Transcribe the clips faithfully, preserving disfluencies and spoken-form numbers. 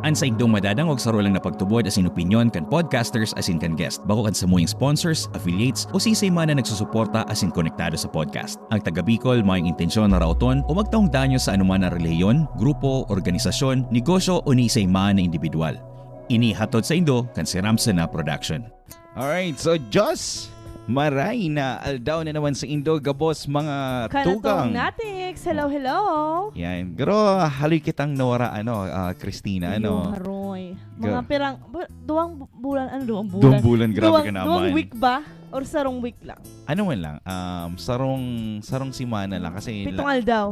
An saindong madadangog saro lang na pagtubod asin opinyon kan podcasters asin kan guest, bako kan samuyang sponsors, affiliates, o siisay man na nagsusuporta asin konektado sa podcast. Ang taga Bicol mayong intensyon na raoton o magtaong danyo sa anoman na relihiyon, grupo, organisasyon, negosyo o ni isay man na indibidwal. Ini hatod saindo kan Siramsena Production. Alright, so Diyos, maray na aldaw na naman saindo, gabos mga Kanatong tugang. Natiks, hello, hello. Yan. Pero haloy kitang nawara, ano, ah, Christina, Iyo, ano? Haroy. Mga Ga- pirang, bu- duwang bu- bulan, ano, duwang bulan? Duwang bulan, grabe duwang, ka naman. Duwang week ba? Or sarong week lang? Ano man lang, um, sarong, sarong simana lang kasi Pitong la- aldaw.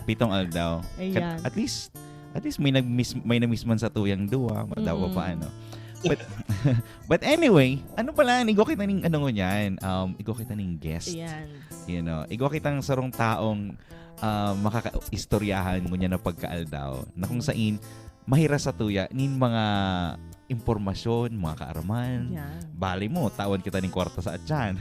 pitong aldaw. Ayan. Kat- at least, at least may nag-miss, may na-miss man sa tuyang duwa, madawa Mm. pa, ano. But, but anyway, ano pala, igwa kita ning ano ngunyan, um, igwa kita ning guest. Ayan. You know, igwa kitang sarong taong ah, makakaistoryahan ngunyan na pagkaaldaw na kung Mm. sain mahira sa tuya nin mga impormasyon, mga kaaraman. Yan. Bali mo, tawan kita ning kwarta sa atyan.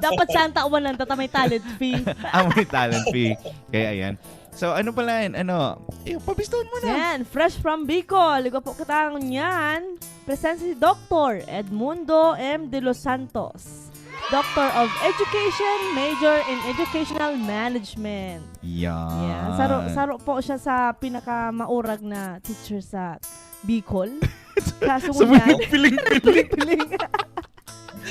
Dapat siya ang tawan ng tata may talent fee. Ang may talent fee. Kaya ayan. So, ano pala yan? Ano? Eh, pabistahon mo na. Yan, fresh from Bicol. Igwa po kita ngunyan. Present si Doctor Edmundo M. De Los Santos. Doctor of Education, major in Educational Management. Yan. Yan. Saro, saro po siya sa pinakamaurag na teacher sa Bicol. Kaso Sa ngunyan, mga piling-piling. piling-piling.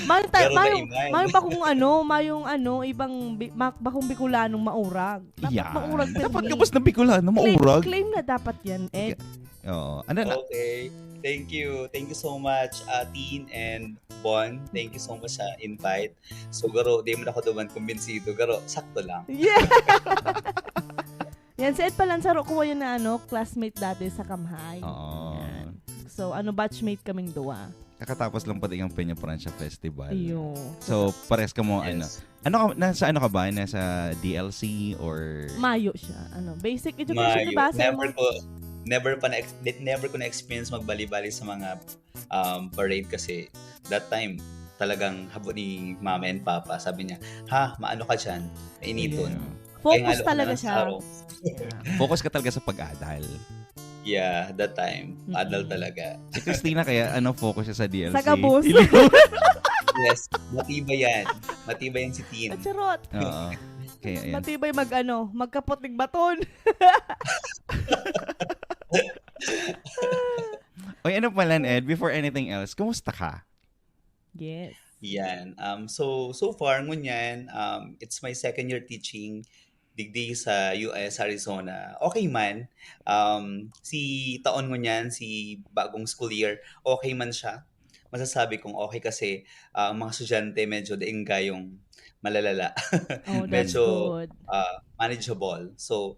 Mayong ta- Pero mayong, naingay. mayong bakong ano, mayong ano, ibang bi- mak- bakong Bicolanong maurag. Dapat Yan. maurag din Dapat eh. gabos na Bicolano, Claim, maurag. Claim na dapat yan, eh. Oo. Ano na? Okay. Thank you. Thank you so much, uh, Tin and Bon. Thank you so much sa invite. So, garo, di man ako duman kumbinsido. Garo, sakto lang. Yeah! Yan, si Ed pala, saro ko yan na ano, classmate dati sa Kamhay. Oo. Yan. So, ano, batchmate kaming duwa. Kakatapos lang pati ang Peña Francia Festival. Iyo. So, pares ka mo, ano. Yes. Ano ka, nasa ano ka ba? Nasa D L C or... Mayo siya. Ano, basic education, Mayo. diba? Sa Never mo? ko, never pa na, never ko na-experience magbali-bali sa mga um, parade kasi that time, talagang habo ni mama and papa. Sabi niya, ha, maano ka dyan? Mainiton. Yeah. Focus Kaya nga, talaga nasa siya. araw. Focus ka talaga sa pag-adal. Yeah, that time. Mm-mm. Adult talaga. Si Christina kaya, ano, focus siya sa D L C. Sa gabos. Yes, matibay yan. Matibay yan si Tin. At charot. Oo. Kaya yan. Matibay mag ano, magkapot ng baton. Oy, ano pala, Ed? Before anything else, kumusta ka? Yes. Yan. Um, so, so far, ngunyan, um, it's my second year teaching digdi sa U S, Arizona. Okay man. Um, si taon ngunyan, si bagong school year, okay man siya. Masasabi kong okay kasi ah, ang mga estudyante medyo daing gayong malalala. Oh, that's Medyo good. ah, manageable. So,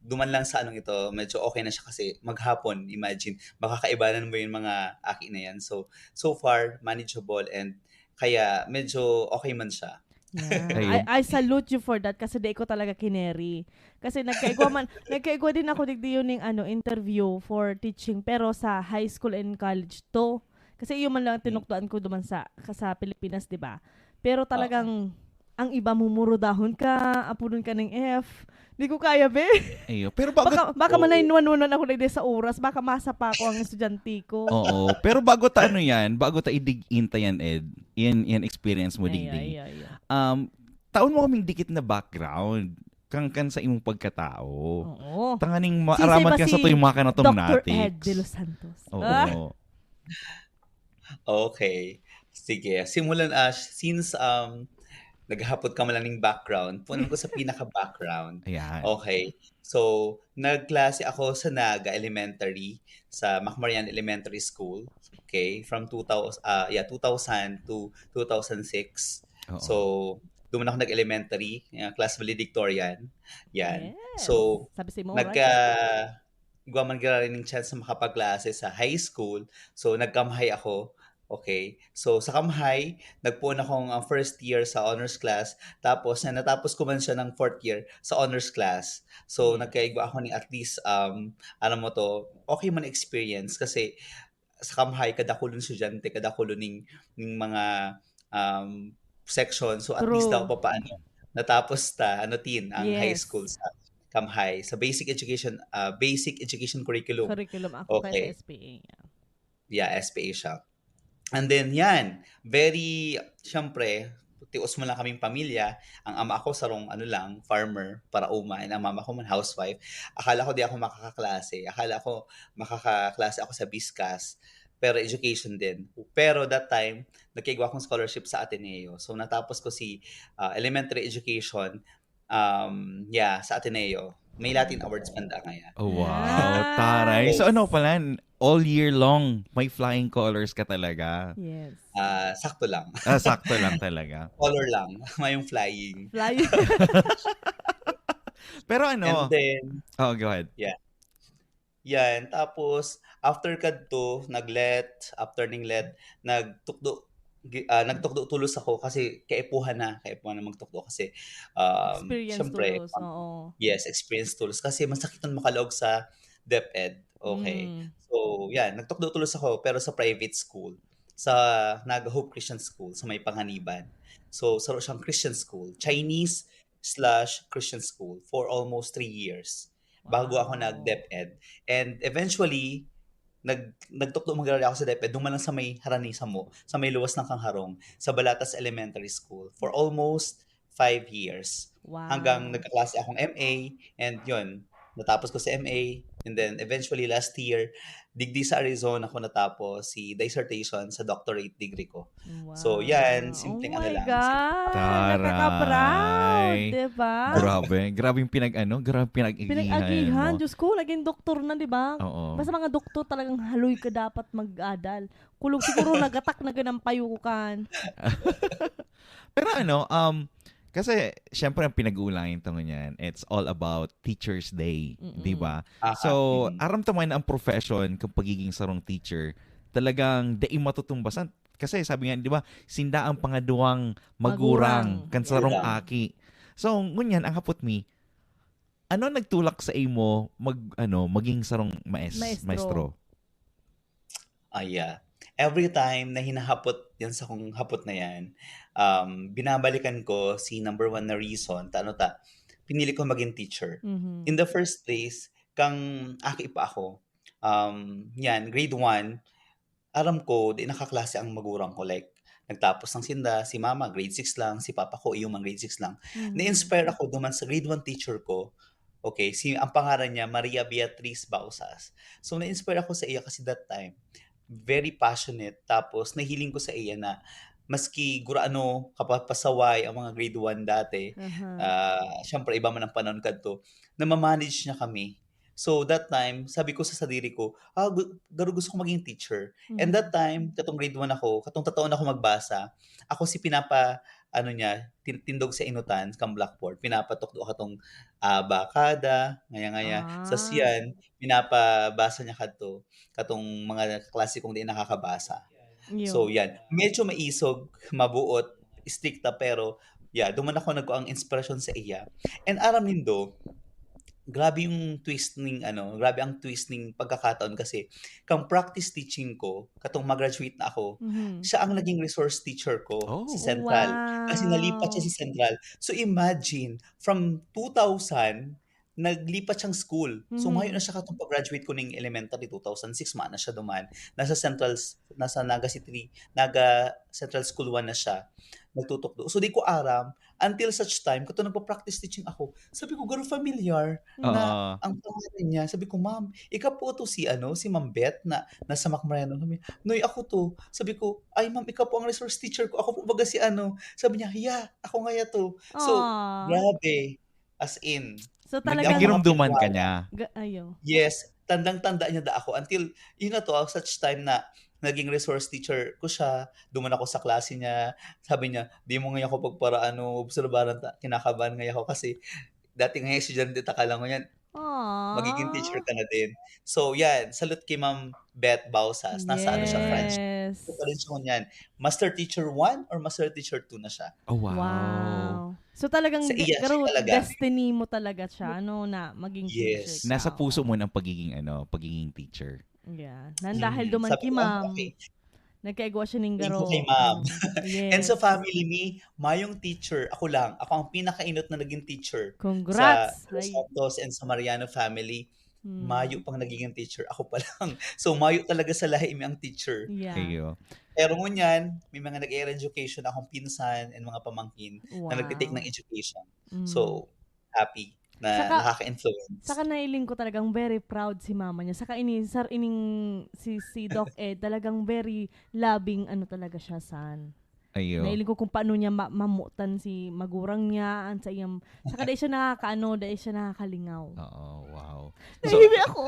duman lang sa anong ito, medyo okay na siya kasi maghapon, imagine, makakaibanan mo yung mga aki na yan. So, so far, manageable and kaya medyo okay man siya. Yeah. Ayun. I, I salute you for that kasi di ko talaga kineri. Kasi nagkaigwa man, nagkaigwa din ako digdi yun ng ano, interview for teaching pero sa high school and college to. Kasi yun man lang tinukdoan ko duman sa, ka- sa Pilipinas, di ba? Pero talagang ang iba mumurudahon ka, apudon ka ng F. Di ko kaya, be. Ayo. Pero bago... Baka, baka Oo. manay nuwan-nuwan ako na sa oras, baka masapa ko ang estudyante ko. Oo. Pero bago ta ano yan, bago ta idig-in ta yan, Ed, yan, yan experience mo, Ay, digdi. ay, ay, ay. Um, taon mo kaming dikit na background, kan, kan sa imong pagkatao. Oo. Tanganing Sisay maaraman ba ka sa si tuyong mga kanatong Doctor Natics. Ed De Los Santos. Oo. Ah, Okay. Sige. Simulan, ah, since um, naghahapot ka man lang ng background, punan ko sa pinaka-background. Ayan. Okay. So, nagklase ako sa Naga Elementary, sa Macmarian Elementary School. Okay, from two thousand, ah, yeah, two thousand to two thousand six. Oo. So, doon ako nag-elementary, uh, class valedictorian. Yan. Yes. So, Sabi si Mo, nagka right? igwa man giraray ning chance na makapagklase sa high school. So, nagkamhay ako. Okay. So, sa kamhay, nagpoon akong uh, first year sa honors class. Tapos, na natapos ko man siya ng fourth year sa honors class. So, Yeah. nagkaigwa ako ni at least, um, alam mo to, okay man experience kasi sa kamhay, kadakulon estudyante, kadakulon ning, ning mga um, section. So, at least True. daw pa paano natapos ta, ano, Tin, ang high Yes. school sa Tamhay, sa basic education, ah, basic education curriculum. Curriculum ako kay Okay. S P A. Yeah. Yeah, S P A siya. And then yan, very, siyempre, tios mo lang kaming pamilya. Ang ama ko sarong ano lang, farmer, para uma, and ang mama ko man housewife. Akala ko di ako makakaklase. Akala ko makakaklase ako sa Biskas. Pero education din. Pero that time, nagkaigwa akong scholarship sa Ateneo. So natapos ko si ah, elementary education um, yeah, sa Ateneo. May Latin Awards man da ngayon. Oh, wow. Nice. Taray. So ano pala, all year long, may flying colors ka talaga. Yes. Ah, sakto lang. Ah, sakto lang talaga. Color lang. Mayong flying. Flying. Pero ano, And then, oh, go ahead. Yan. Tapos, after kadto, nag-let, after ning let, nagtukdo, gi- ah, nagtukdo tulos ako kasi kaipuhan na, kaipuhan na magtukdo kasi um, Experience syempre, tulos. Oo. Yes, experience tulos kasi masakit ang makalaog sa DepEd. Okay. Mm. So, yan, nagtukdo tulos ako pero sa private school, sa Naga Hope Christian School sa may Panganiban. So, saro siyang Christian school, Chinese slash Christian school for almost three years bago ako Wow. nag-DepEd. And eventually, nag nagtukdo mag-aral ako sa DepEd, duman lang sa may harani samo, sa may luwas ng Kangharong, sa Balatas Elementary School for almost five years. Wow. Hanggang nagkaklase akong M A, and yun, natapos ko sa M A, and then eventually last year, digdi sa Arizona ko natapos si dissertation sa doctorate degree ko. So, Wow. yan, simpleng Oh ano my lang. God! Taray. Nakaka-proud, di ba? Grabe. Grabe yung pinag-ano, grabe yung pinag-igihan Pinag-agihan. mo. Diyos ko, naging doktor na, di ba? Oo. Basta mga doktor talagang haloy ka dapat mag-adal. Kulog siguro nagatak na ganang payo ko kan. Pero ano, um, kasi syempre ang pinag-uulayan to ngunyan, it's all about Teacher's Day, Mm-mm. di ba? Ah, So, mm. aram ta man ang profession kang pagiging sarong teacher, talagang dai matutumbasan. Kasi sabi nga, di ba, sinda ang pangaduang magurang Magurang. kan sarong Magurang. aki. So, ngunyan, ang hapot mi, ano nagtulak sa imo mag, ano, maging sarong maes-, Maestro. maestro? Ah, yeah. Every time na hinahapot yan sa kong hapot na yan, um, binabalikan ko si number one na reason, ta ano ta, pinili ko maging teacher. Mhm. In the first place, kang aki pa ako, um, yan, grade one, aram ko, di nakaklase ang magurang ko. Like, nagtapos ng sinda, si mama, grade six lang, si papa ko, iyo man grade six lang. Mhm. Na-inspire ako duman sa grade one teacher ko. Okay, si ang pangaran niya, Maria Beatriz Bausas. So, na-inspire ako sa iya kasi that time, very passionate. Tapos, nahiling ko sa iya na maski gurano kapapasaway ang mga grade one dati, Aha. ah, syempre, iba man ang panahon kadto, na ma-manage niya kami. So, that time, sabi ko sa sadiri ko, ah, gu- garo gusto ko maging teacher. And Mhm. that time, katong grade one ako, katong tataon ako magbasa, ako si pinapa, ano niya, tin- tindog sa inutan, kang blackboard, pinapatukdo katong abakada, ngaya-ngaya. Sa Ah. siyan, pinapabasa niya kadto, katong mga klase kong di nakakabasa. So, Yun. yan. Medyo maisog, mabuot, istrikta, pero, yeah, duman ako nagkuang inspirasyon sa iya. And aram nindo, grabe yung twist ning, ano, grabe ang twist ning pagkakataon kasi kang practice teaching ko, katong mag-graduate na ako, Mhm. siya ang naging resource teacher ko Oh. sa Central. Kasi nalipat siya Wow. sa Central. So imagine, from two thousand, naglipat siyang school. So Mhm. mayo na siya katong pag-graduate ko ning elementary, two thousand six, ma na siya duman. Nasa Central, nasa Naga City, Naga Central School one na siya. Nagtutukdo. So di ko aram, until such time, kato nagpa-practice teaching ako, sabi ko, garo familiar na Ah. ang pangalan niya. Sabi ko, "Ma'am, ika po to si ano, si Ma'am Beth na nasa Mac Moreno." Sabi, "Noy, ako to." Sabi ko, "Ay, ma'am, ika po ang resource teacher ko. Ako po baga si ano." Sabi niya, "Yeah, ako nga to." So, Aw. Grabe. As in, So nagdaan talagang mga Nagirumduman ka pinwala. niya. Ga- ayo. Yes, tandang-tanda niya da ako until, yun na to, such time na naging resource teacher ko siya, duman ako sa klase niya, sabi niya, "Di mo ngayon ako pagparaano, obserbaran ta, kinakabahan ngayon ako kasi dati ngayon estudyante ta ka lang ngayon, magiging teacher Aw. ka na din." So, yan, salute kay Ma'am Beth Bausas. Nasa ano siya, French. Yes. Ito pa rin siya ngunyan. Master teacher one or master teacher two na siya. Oh, wow. Wow. So talagang Sa de- iya siya garo, talaga. destiny mo talaga siya, ano, na maging Yes. teacher ka. Nasa puso Oo. mo ng pagiging ano, pagiging teacher. Yeah. Nan dahil Mm, duman sabi ki ko, "Ah, ma'am. Okay. Nagkaigwa siya ning Thank you garo. kay ma'am. Oo. And sa Yes. family ni, mayong teacher. Ako lang. Ako ang pinakainot na naging teacher sa Congrats. Los Ay. Santos and sa Mariano family. Hmm. Mayo pang nagiging teacher. Ako pa lang. So, mayo talaga sa lahi mi ang teacher. Yeah. Iyo. Pero ngunyan, may mga nag-higher education akong pinsan and mga pamangkin na nagtitake ng Wow. education. Mm. So, happy na Saka, nakaka-influence. saka nailing ko talagang very proud si mama niya. Saka ini, sar, ining, si, si Doc Ed, talagang very loving, ano talaga siya, son. Ayo. Nailing ko kung paano niya ma- mamutan si magurang niya, ang sa iyang, saka dahil siya nakakaano, dahil siya nakakalingaw. Oo, wow. So, Nailing ako.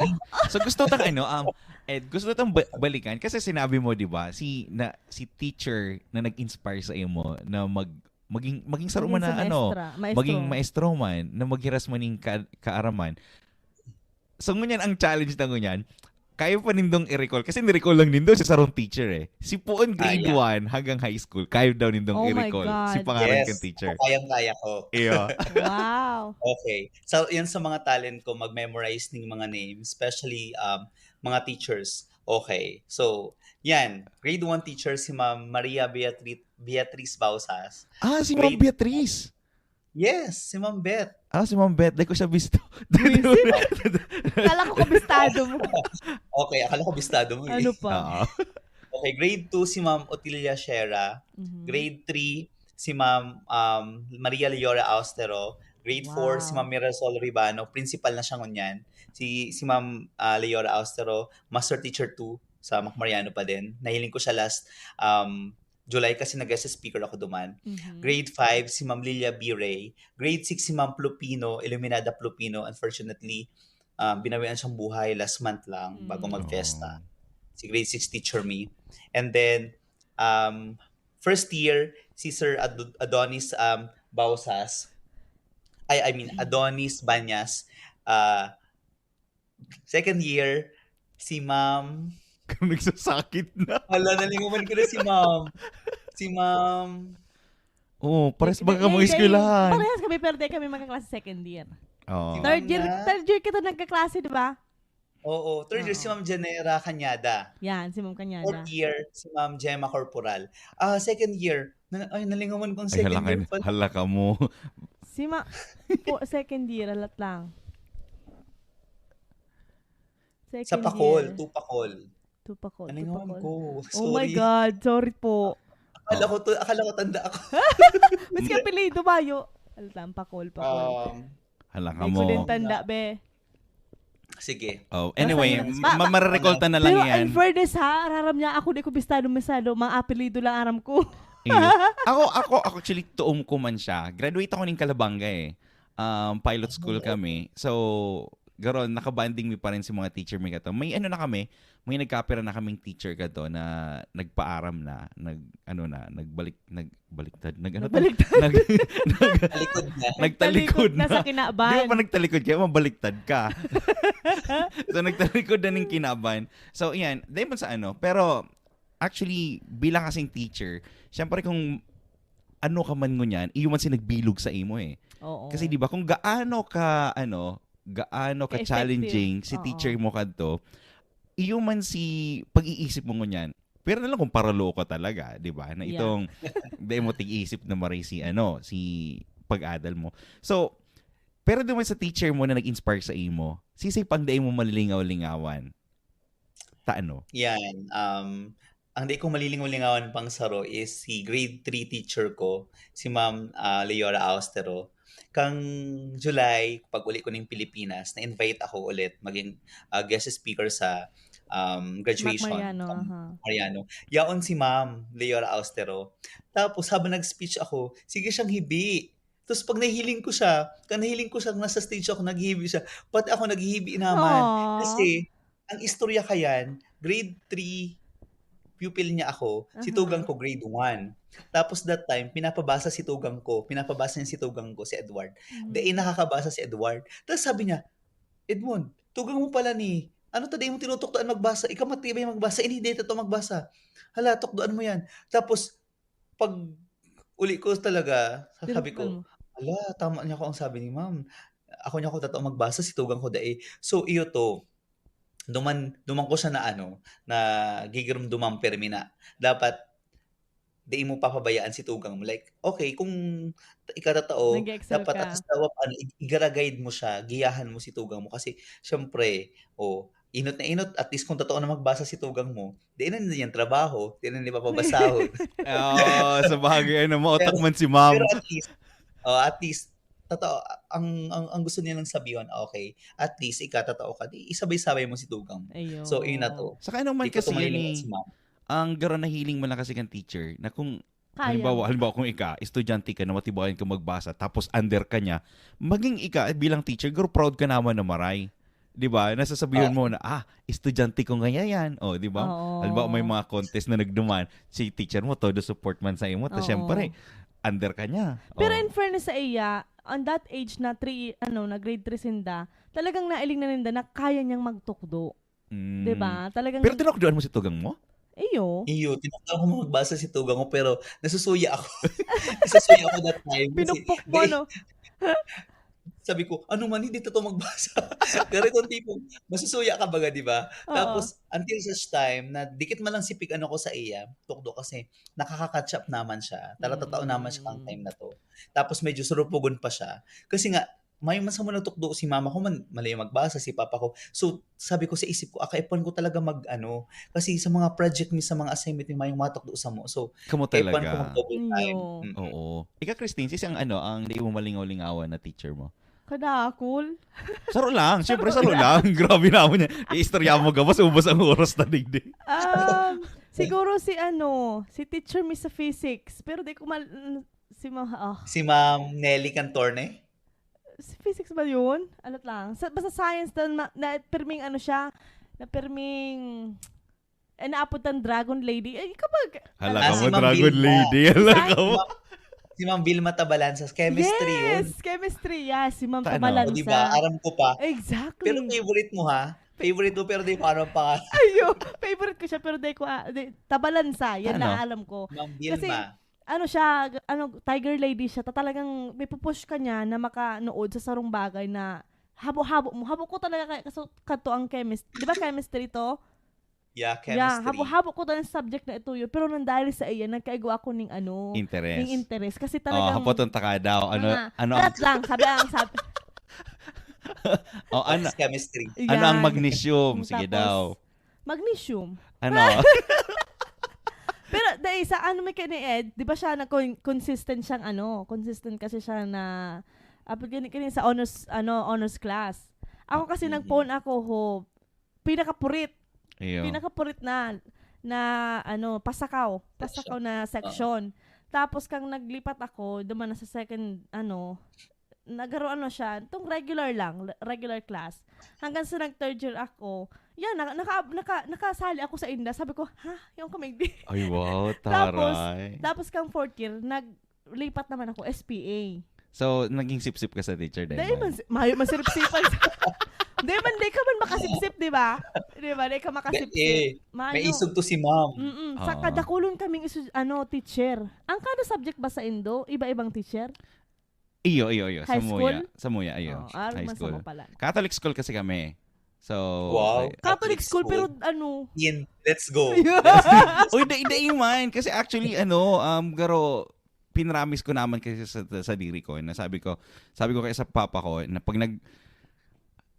so gusto tang ano, um, Ed, gusto tang ba- balikan kasi sinabi mo, 'di ba, si na si teacher na nag-inspire sa imo na mag maging maging saro Maging man sa na ano, maestra, maestro. Maging maestro man na maghirasmaning ka, kaaraman. So ngunyan ang challenge na ngunyan, kaya pa nindong i-recall kasi ni-recall lang nindo si sarong teacher eh. Si puon Ah, grade yeah. one hanggang high school, kaya daw nindong Oh my i-recall si God. pangaran kan Yes. teacher. Kayang-kaya ko. Iyo. Wow. Okay. So, yan sa mga talent ko, mag-memorize ng mga names, especially um, mga teachers. Okay. So, yan. Grade one teacher si Ma'am Maria Beatriz, Beatriz Bausas. Ah, si Ma'am Grade Beatriz. Yes, si Ma'am Beth. Ah, si Ma'am Beth. Dahil ko siya bisto. Buwisit. Kala ko kabistado mo. Okay, akala ko bistado mo eh. Ano pa? Oo. Okay, grade two si Ma'am Otilia Shera. Mhm. Grade three si Ma'am um, Maria Leora Austero. Grade four si Wow. Ma'am Mirasol Ribano. Principal na siya ngunyan. Si, si Ma'am ah, Leora Austero, Master Teacher two sa Mac Mariano pa din. Nahiling ko siya last um, July kasi nag-guest speaker ako duman. Mhm. Grade five si Ma'am Lilia B. Ray. Grade six si Ma'am Plupino, Iluminada Plupino. Unfortunately, um, binawian siyang buhay last month lang bago Mm. magfiesta. Oh. Si grade six teacher me. And then, um, first year, si Sir Ad- Adonis um, Bausas. I, I mean, Adonis Banyas. Uh, second year, si Ma'am... Nagsasakit na. Hala, nalingawan ko na si Ma'am. Si Ma'am... Oo, pares Hindi, ba ka mo hindi, eskwelahan? Parehas kami, pero di kami magkaklase second year. Oo. Third year, Ma'am na. Third year kita nagkaklase, di ba? Oo, third year si Oo. Ma'am Janera Cañada. Yan, si Ma'am Cañada. Fourth year, si Ma'am Gemma Corporal. Ah, second year, na, ay, nalingawan ko ang Ay, second hala ka, year pala. Hala ka mo. Si Ma... po, second year, alat lang. Sa Second Pakol, year. two Pakol. Two Pakol, two Nalingawan Pakol. ko. Oh my Sorry. God, sorry po. Akala ko, to, akala ko tanda ako. Mas kapilido ba yo? Alat lang, Pakol, Pakol. Um, Hala ka Di ko mo. din tanda, be. Sige. Oh, Nasa anyway, yun? ma- ma- marerekolta na lang Pero yan. in fairness ha, araram niya ako, di ko bistado, misado, mga apelido lang aram ko. Iyo. Ako, ako, ako actually, tuom ko man siya. Graduate ako ning Calabanga eh. Um, pilot school kami. So, garon, nakabanding mi pa rin si mga teacher mi kato. May ano na kami, may nagkapira na kaming teacher kato na nagpaaram na, nag, ano na, nagbalik, nagbaliktad, nag, ano to? Nagbaliktad. Nag, nag, Talikod na. nagtalikod Talikod na na. sa kinaban. Di ba pa nagtalikod kaya, mabaliktad ka. So, nagtalikod na ning kinaban. So, yan. Dahil man sa ano, pero, actually, bilang kasing teacher, syempre kung ano ka man ngunyan, iyo man si nagbilog sa imo eh. Oo. Kasi di ba kung gaano ka, ano, gaano ka Ka-effective. Challenging si Oo. teacher mo kadto, iyo man si pag-iisip mo ngunyan. Pero na lang kung paralo ka talaga, di ba? Na Yeah. Itong, di mo tig-isip na maray si, ano, si pag-adal mo. So, pero duman sa teacher mo na nag-inspire sa imo, sisay pang dai mo malilingaw-lingawan? Ta ano? Yan. Um, ang di ko malilingaw-lingawan pang saro is si grade three teacher ko, si Ma'am ah, Leora Austero. Kang July, pag uli ko ng Pilipinas, na-invite ako ulit maging ah, guest speaker sa um, graduation. Mariano, Ma'am aha. Mariano. Yaon si Ma'am Leora Austero. Tapos habang nag-speech ako, sige siyang hibi. Tapos pag nahiling ko siya, kan nahiling ko siya, nasa stage ako, naghihibi siya. Pati ako naghihibi naman. Aw. Kasi, ang istorya kayan, grade three pupil niya ako, si Aha. tugang ko grade one. Tapos that time, pinapabasa si tugang ko, pinapabasa niya si tugang ko, si Edward. Mhm. Dai nakakabasa si Edward. Tapos sabi niya, "Edmond, tugang mo pala ni, ano ta, dai mo tinutukdoan magbasa? Ikaw matibay magbasa, ini dai ta to magbasa. Hala, tukdoan mo yan." Tapos, pag uli ko talaga, sabi Tinukdan ko, mo. "Hala, tama niya ako ang sabi ni ma'am. Ako niya ako totoo magbasa, si tugang ko dai." So, iyo to. duman duman ko siya na ano, na gigiromdoman pirmi na dapat dai mo papabayaan si tugang mo. Like, okay, kung ika tatao, Nag-excel dapat ka. at least dapat ano, ig- igara-guide mo siya, giyahan mo si tugang mo. Kasi, syempre, oh, inot na inot, at least kung totoo na magbasa si tugang mo, di na niya trabaho, di na niya papabasahon. Oo, sa bagay, ano, mautak Pero- man si ma'am. Pero at least, oh, at least, totoo, ang, ang, ang gusto nilang sabihin, okay, at least ika tatao ka, di isabay-sabay mo si tugang mo. Ayun. So, yun na to. Saka ano man Di ko kasi yun tumalingon eh, si ma'am. Ang garo nahiling mo lang kasi kang teacher, na kung, Kaya. halimbawa, halimbawa kung ika, estudyante ka na matibayan ka magbasa, tapos under ka niya, maging ika bilang teacher, garo proud ka naman na maray. Di ba? Nasasabihan Oo. mo na, ah, estudyante ko ngayon yan. O, di ba? Oo. Halimbawa, may mga contest na nagduman, si teacher mo, todo support man sa imo, ta Oo. syempre, under ka niya. Pero Oh. in fairness sa iya, on that age na three, ano, na grade three sinda, talagang nailing na ninda na kaya niyang magtukdo. Mm. Di ba? Talagang, Pero tinukdoan mo si tugang mo? iyo. Iyo, tinukdoan ko magbasa si tugang ko, pero nasusuya ako. Nasusuya ako that time. Kasi, Pinukpok mo, dahil- no? Sabi ko, ano man, hindi totoo magbasa. Pero kung tipong, masusuya ka baga, di ba? Oo. Tapos, until such time, na dikit man lang sipig ano ko sa iya, tukdo kasi, nakaka-catch up naman siya. Talatatao naman siya ang Mm. time na to. Tapos, medyo surupugon pa siya. Kasi nga, may man sa muna tukdo si mama ko, man, malayo magbasa, si papa ko. So, sabi ko sa isip ko, ah, kaipuhan ko talaga mag, ano, kasi sa mga project mi, sa mga assignment mi, mayong matukdo sa mo. So, Kamo kaipuhan ko talaga. mag-double time. Iyo. Mm. Oo. Ika, Christine, sisang ano, ang di mo malingaw-lingawan na teacher mo? Kadakol. Saro lang, syempre saro lang. Grabe naman yan. Iistorya mo gabas, ubos ang oras na digdi. Um, siguro si ano, si teacher mi sa physics. Pero di ko mal... Si ma... Oh. Si Ma'am Nelly Cantorne? Si physics ba yun? Alat lang. Sa, basta science doon, ma, na pirming ano siya, na pirming, eh, naapod tang Dragon Lady. Eh, kapag, Hala Ah, ka si mo, Ma'am Dragon Vilma. Lady. Hala ka mo. Si Ma'am Vilma Tabalansa, chemistry yun. Yes, chemistry, yeah. Si Ma'am Ta-, ano? Tabalansa. O, di ba? Aram ko pa. Exactly. Pero favorite mo, ha? Favorite mo, pero di ko aram ang pangalan. Ayo, favorite ko siya, pero di ko, ah, di, Tabalansa, yan Ano? na alam ko. Ma'am Kasi, Vilma. ano siya, g-, ano, tiger lady siya, ta talagang may pupush ka niya na makanood sa sarong bagay na habo-habo mo. Habo ko talaga kay, kaso, kato ang chemist. Di ba chemistry to? Yeah, Yeah, chemistry. habo-habo ko talaga sa subject na ito yun. Pero nang dahil sa iya, nagkaigo ako ning ano, Interest. ning interest. Kasi Oh, talagang, hapot ang takadaw. Ano, mga, ano, alat lang, sabi ang sabi. oh, ano, Chemistry. ano ang Yan. magnesium? Mm, Sige tapos, daw. Magnesium. Ano? Pero dahil sa ano may kani Ed, di ba siya na con- consistent siyang ano, consistent kasi siya na, apod gani, gani sa honors, ano, honors class. Ako kasi Mm. nagpoon ako ho, pinakapurit, Iyo. pinakapurit na, na ano, pasakaw, pasakaw na section. Tapos kang naglipat ako, duman na sa second, ano, nagaro ano siya, itong regular lang, regular class. Hanggang sa nag-third year ako, yan, naka, naka, naka, nakasali ako sa inda. Sabi ko, ha? Yung kami, Ay, wow, Tapos, taray. Tapos kang fourth year, naglipat naman ako, S P A. So, naging sipsip ka sa teacher dahil Dahil man, mayo masiripsipan. Dahil man, di ka man makasipsip, di ba? Di ba? Di ka makasipsip. Eh, may Mayo. isog to si ma'am. Mm-mm. Sa Oo. kadakulon kaming isu- ano, teacher. Ang kada subject ba sa Indo, iba-ibang teacher? Iyo, iyo, iyo. High Sa school? Muya. Sa Muya, iyo. Oh, ah, High mas school. Sama pala. Catholic school kasi kami. So, Oh, Wow. ay- Catholic school, pero ano? In, let's go. Uy, dai, dai man. Kasi actually, ano, um, garo, pinramis ko naman kasi sa, sa diri ko, na sabi ko, sabi ko kaya sa papa ko, na pag nag,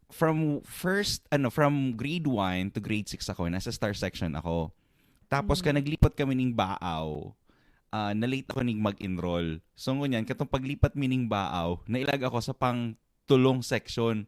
from first, ano, from grade one to grade six ako, nasa star section ako. Tapos ka Mm. naglipat kami ning Baaw, ah, na-late ako ning mag-enroll. So, ngunyan, katong paglipat mi ning Baaw, nailag ako sa pang tulong section.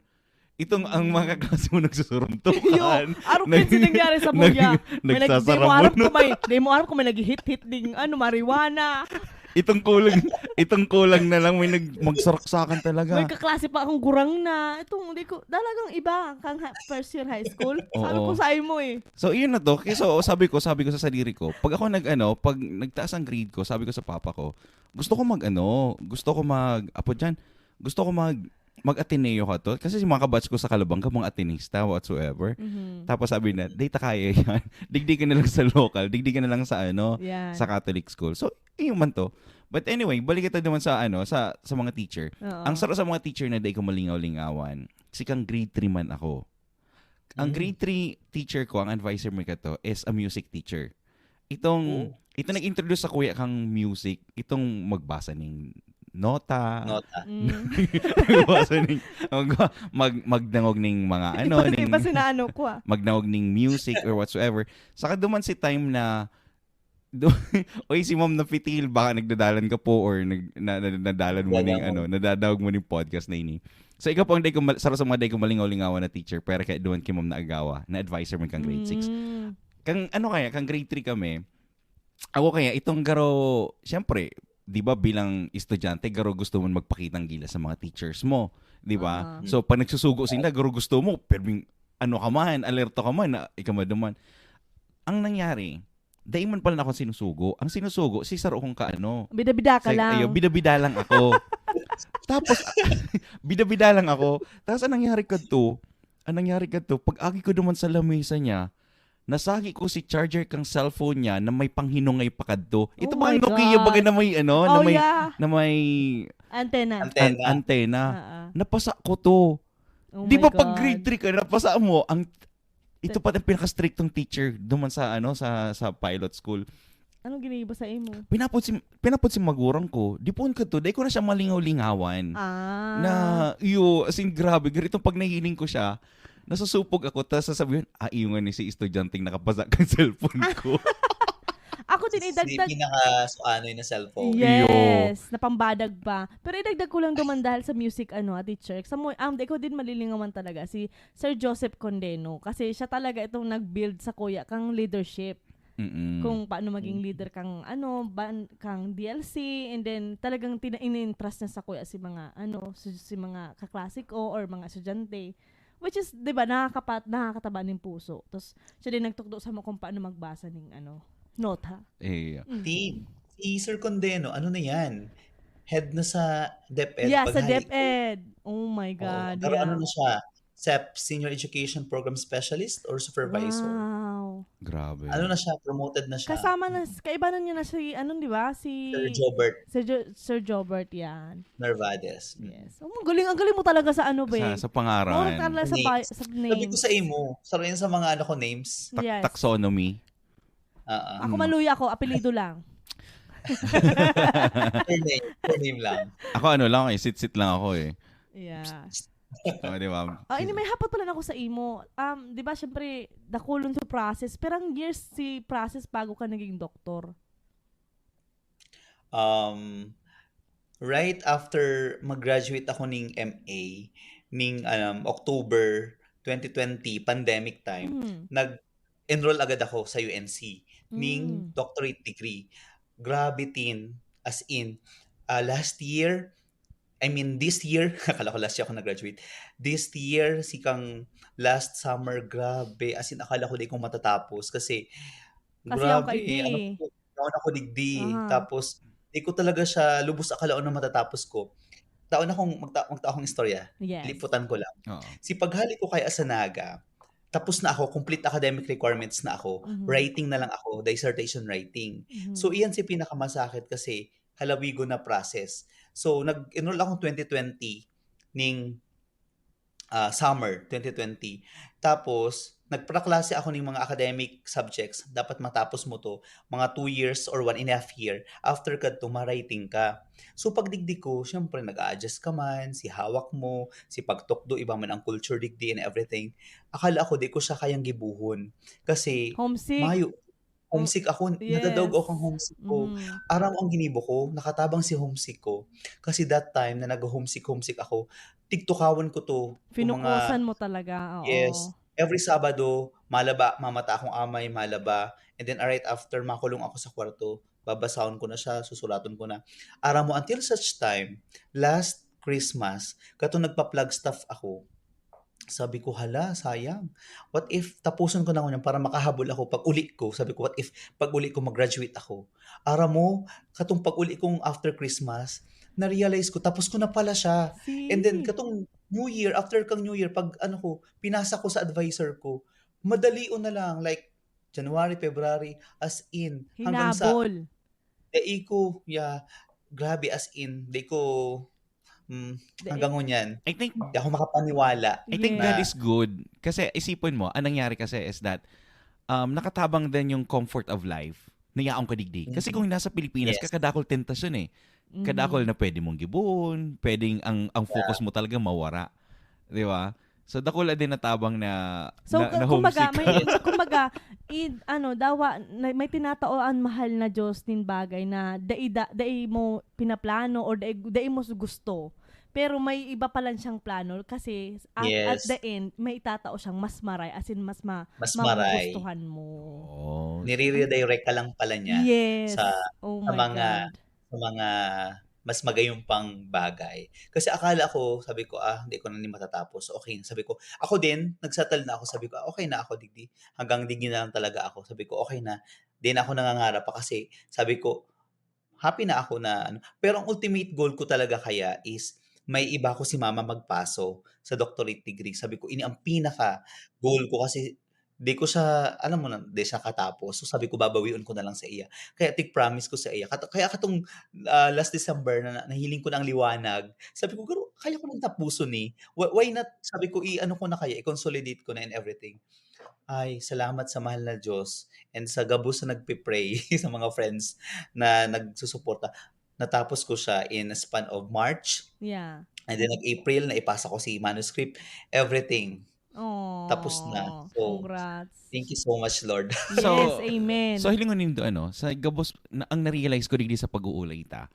Itong ang mga kaklase mo nagsusuruntukan. Yo, arog din si nangyari sa Muya. May nag-, di mo nagsasarabon. Arog ko may, di mo Arog ko may naghihit-hit ding, ano, marijuana. Itong kulang, itong kulang na lang may nag, magsarksakan talaga. May kaklase pa akong gurang na. Itong, di ko, talagang iba. Kang ha-, first year high school. Sabi Oo. ko sa imo eh. So, yun na to. Kaya so, sabi ko, sabi ko sa sarili ko, pag ako nag, ano, pag nagtaas ang grade ko, sabi ko sa papa ko, gusto ko mag, ano, gusto ko mag, apo dyan, gusto ko mag, mag-Ateneo ka to. Kasi yung mga kabatch ko sa Calabanga, mga Atenista, whatsoever. Mhm. Tapos sabi na, "Di ta kaya yan. Digdi ka na lang sa local, digdi ka na lang sa ano, Yan. sa Catholic school." So, yun man to. But anyway, balik kita naman sa ano, sa sa mga teacher. Oo. Ang sarap sa mga teacher na di ko malingaw-lingawan. Si kang grade three man ako. Ang Mm. grade three teacher ko, ang advisor mo kato, is a music teacher. Itong, Oh. itong nag-introduce sa kuya kang music, itong magbasa ning nota, Nota. Mm. magbasa ning, mag, mag, magdangog ning mga ano, Iba, ning, iba sinaano ko ah. magdangog ning music or whatsoever. Saka duman si time na, du- oy, si ma'am napitil, baka nagdadalan ka po or nag, na, na, nadalan mo ning, Nagdadalan. ano, nadadawag mo ning podcast na ini. So, ikaw po ang day ko, mal- saro sa mga day ko malingaw-lingawan na teacher, pero kaya duman kay ma'am na agawa, na advisor mo kang grade six. Mm. Kang, ano kaya, kang grade three kami, ako kaya, itong garo, syempre, di ba bilang estudyante, garo gusto mo magpakitang gila sa mga teachers mo, di ba? Ah. So, pag nagsusugo sila, garo gusto mo, pero ano ka man, alerto ka man, na ikaw maduman. Ang nangyari, dai man pala na ako sinusugo. Ang sinusugo, si saro kong kaano. Bida-bida ka Sa- lang. Ayo, bida-bida lang ako. Tapos, bida-bida lang ako. Tapos, ang nangyari kadto, ang nangyari kadto, pag agi ko duman sa lamesa niya, nasagi ko si charger kang cellphone niya na may panghinungay pa kadto. Ito Oh mga my Nokia God. baga na may ano, na Oh, may, yeah. na may Antenna. an- antenna. Ah, ah. Napasa ko to. Oh Di my ba pag God. grade three ka, napasa mo, ang, ito pa ang pinaka-strictong teacher duman sa, ano, sa, sa pilot school. Anong ginibo sa imo? Pinapod si, pinapod si magurang ko. Di po kadto, dai ko na siya malingaw-lingawan. Ah. Na, iyo, as in, grabe, ganitong pag nahiling ko siya, nasusupog ako, tapos sasabihin, ah, iyo nga ni si estudyanteng nakapasa kang cellphone ko. Ako din, Si idagdag. pinaka-suanoy na cellphone. Yes, napambadag pa. Pero idagdag ko lang duman dahil sa music, ano, ah, teacher. Sa mu- um, di ko din malilingawan talaga si Sir Joseph Condeno. Kasi siya talaga itong nag-build sa kuya kang leadership. Mm-mm. Kung paano maging leader kang, ano, ban, kang D L C. And then, talagang tina- ini-entrust niya sa kuya si mga, ano, si, si mga kaklase ko or mga estudyante. Which is, di ba, nakakapat, nakakataba ng puso. Tapos, siya din nagtukdo sa mo kung paano magbasa ng, ano, nota. Eh, Mm. Team, si Sir Condeno, ano na yan? Head na sa DepEd. Yeah, sa paghali. DepEd. Oh my Oo, God. pero Yeah. ano na siya? SEP, Senior Education Program Specialist or Supervisor? Wow. grabe. Ano na siya? Promoted na siya? Kasama na, kaibanan niya na si, ano, di ba? Si Sir Jobert Sir, Jo- Sir Jobert yan. Narvades. Mm. Yes. Oh, ang galing, ang galing mo talaga sa ano, babe. Sa, sa pangaran. More talaga sa, Names. bi- sa names. Sabi ko sa imo, saro yan sa mga ano ko names. Tak- Yes. Taxonomy. Ah, ah. Ako Mm. maluya ako, apelido lang. Surname, surname lang. Ako ano lang eh, sit-sit lang ako eh. Yeah. Oh, di ba? Ah, ini may hapot pala na ako sa imo. Um, di ba, syempre, dakulon sa process. Pero ang years si process bago ka naging doktor? Um, right after mag-graduate ako ning M A, ning um, October twenty twenty, pandemic time, Hmm. nag-enroll agad ako sa U N C ning Mm. doctorate degree. Grabe, Tin. As in, ah, last year, I mean, this year, akala ko last year ako nag-graduate. This year, si kang last summer, grabe. As in, akala ko di ko matatapos kasi, Kasi ako grabe, kay ano Di. ko, taon ako digdi. Aha. Tapos, di ko talaga siya lubos akalaon na matatapos ko. Taon akong, magta, magta akong istorya. Yes. Liputan ko lang. Oo. Si paghali ko kay Asanaga, tapos na ako, complete academic requirements na ako, Mhm. writing na lang ako, dissertation writing. Mhm. So, iyan si pinakamasakit kasi halawigon na process. So, nag-enroll akong twenty twenty ning ah, summer twenty twenty. Tapos, nagpaklase ako ning mga academic subjects. Dapat matapos mo to, mga two years or one and a half year. After kadto, ma-writing ka. So, pagdigdi ko, syempre, nag-a-adjust ka man, si hawak mo, si pagtukdo, iba man ang culture digdi and everything. Akala ko, di ko siya kayang gibuhon. Kasi, Homesick. mayo, homesick ako, Yes. nadadaog ako ng homesick ko. Mm. Aram ang ginibo ko, nakatabang si homesick ko. Kasi that time na nag-homesick-homesick ako, tigtukawan ko to. Yung mga, Finukusan mo talaga. Oo. yes. Every Sabado, malaba, mamata akong amay, malaba. And then right after, makulong ako sa kwarto. Babasahon ko na siya, susulaton ko na. Aram mo, until such time, last Christmas, kato nagpa-Flagstaff ako. Sabi ko, "Hala, sayang. What if tapuson ko na ngunyan para makahabol ako pag uli ko?" Sabi ko, "What if pag uli ko mag-graduate ako?" Aram mo, katong pag uli kong after Christmas, na-realize ko, tapos ko na pala siya. See? And then, katong New Year, after kang New Year, pag ano ko, pinasa ko sa advisor ko, madali na lang, like, January, February, as in, hanggang sa, Hinabol. dai ko, yeah, grabe, as in, di ko, mm, hanggang ngunyan, I think, hindi ako makapaniwala. I think that is good. Kasi isipon mo, ang nangyari kasi is that, um, nakatabang din yung comfort of life na yaon ka digdi. Kasi kung nasa Pilipinas ka, kadakol tentasyon eh. Kadakol na pwede mong gibohon, pwedeng ang, ang focus mo talaga mawara. Di ba? So, dakula din natabang na, So, na, na kumbaga, homesick. May, kumbaga, i-, ano, dawa, na, may tinatao ang mahal na Diyos nin bagay na dai, da, dai mo pinaplano or dai, dai mo gusto. Pero may iba pa lang siyang plano kasi at, yes, at the end, may itatao siyang mas maray, as in mas ma-, mas maray, magugustuhan mo. Oh. Nire-redirect ka lang pala niya, yes, sa, oh sa my mga God. Sa mga mas magayumpang bagay. Kasi akala ko, sabi ko, "Ah, hindi ko na ni matatapos. Okay." Sabi ko, ako din, nagsettle na ako. Sabi ko, "Ah, okay na ako, digdi. Hanggang digdi na lang talaga ako." Sabi ko, "Okay na." Di na ako nangangarap pa kasi sabi ko, happy na ako na ano. Pero ang ultimate goal ko talaga kaya is may iba ko si mama magpaso sa doctorate degree. Sabi ko, ini ang pinaka goal ko kasi di ko siya, alam mo na, di siya katapos. So sabi ko, babawion ko na lang sa iya. Kaya tig-promise ko sa iya. Kat-, kaya katong, ah, last December na, na nahiling ko na ang liwanag, sabi ko, "Garo, kaya ko nang tapuson eh. Why, why not?" Sabi ko, "I-ano ko na kaya, i-consolidate ko na and everything." Ay, salamat sa mahal na Diyos and sa gabos na nagpe-pray sa mga friends na nagsusuporta. Natapos ko siya in a span of March. Yeah. And then nag-April, naipasa ko si manuscript, everything. Aw, tapos na. So, congrats. Thank you so much, Lord. So, yes, amen. So, hilingon nindo, ano, sa gabos, na, ang na-realize ko digdi sa pag-uulay ta.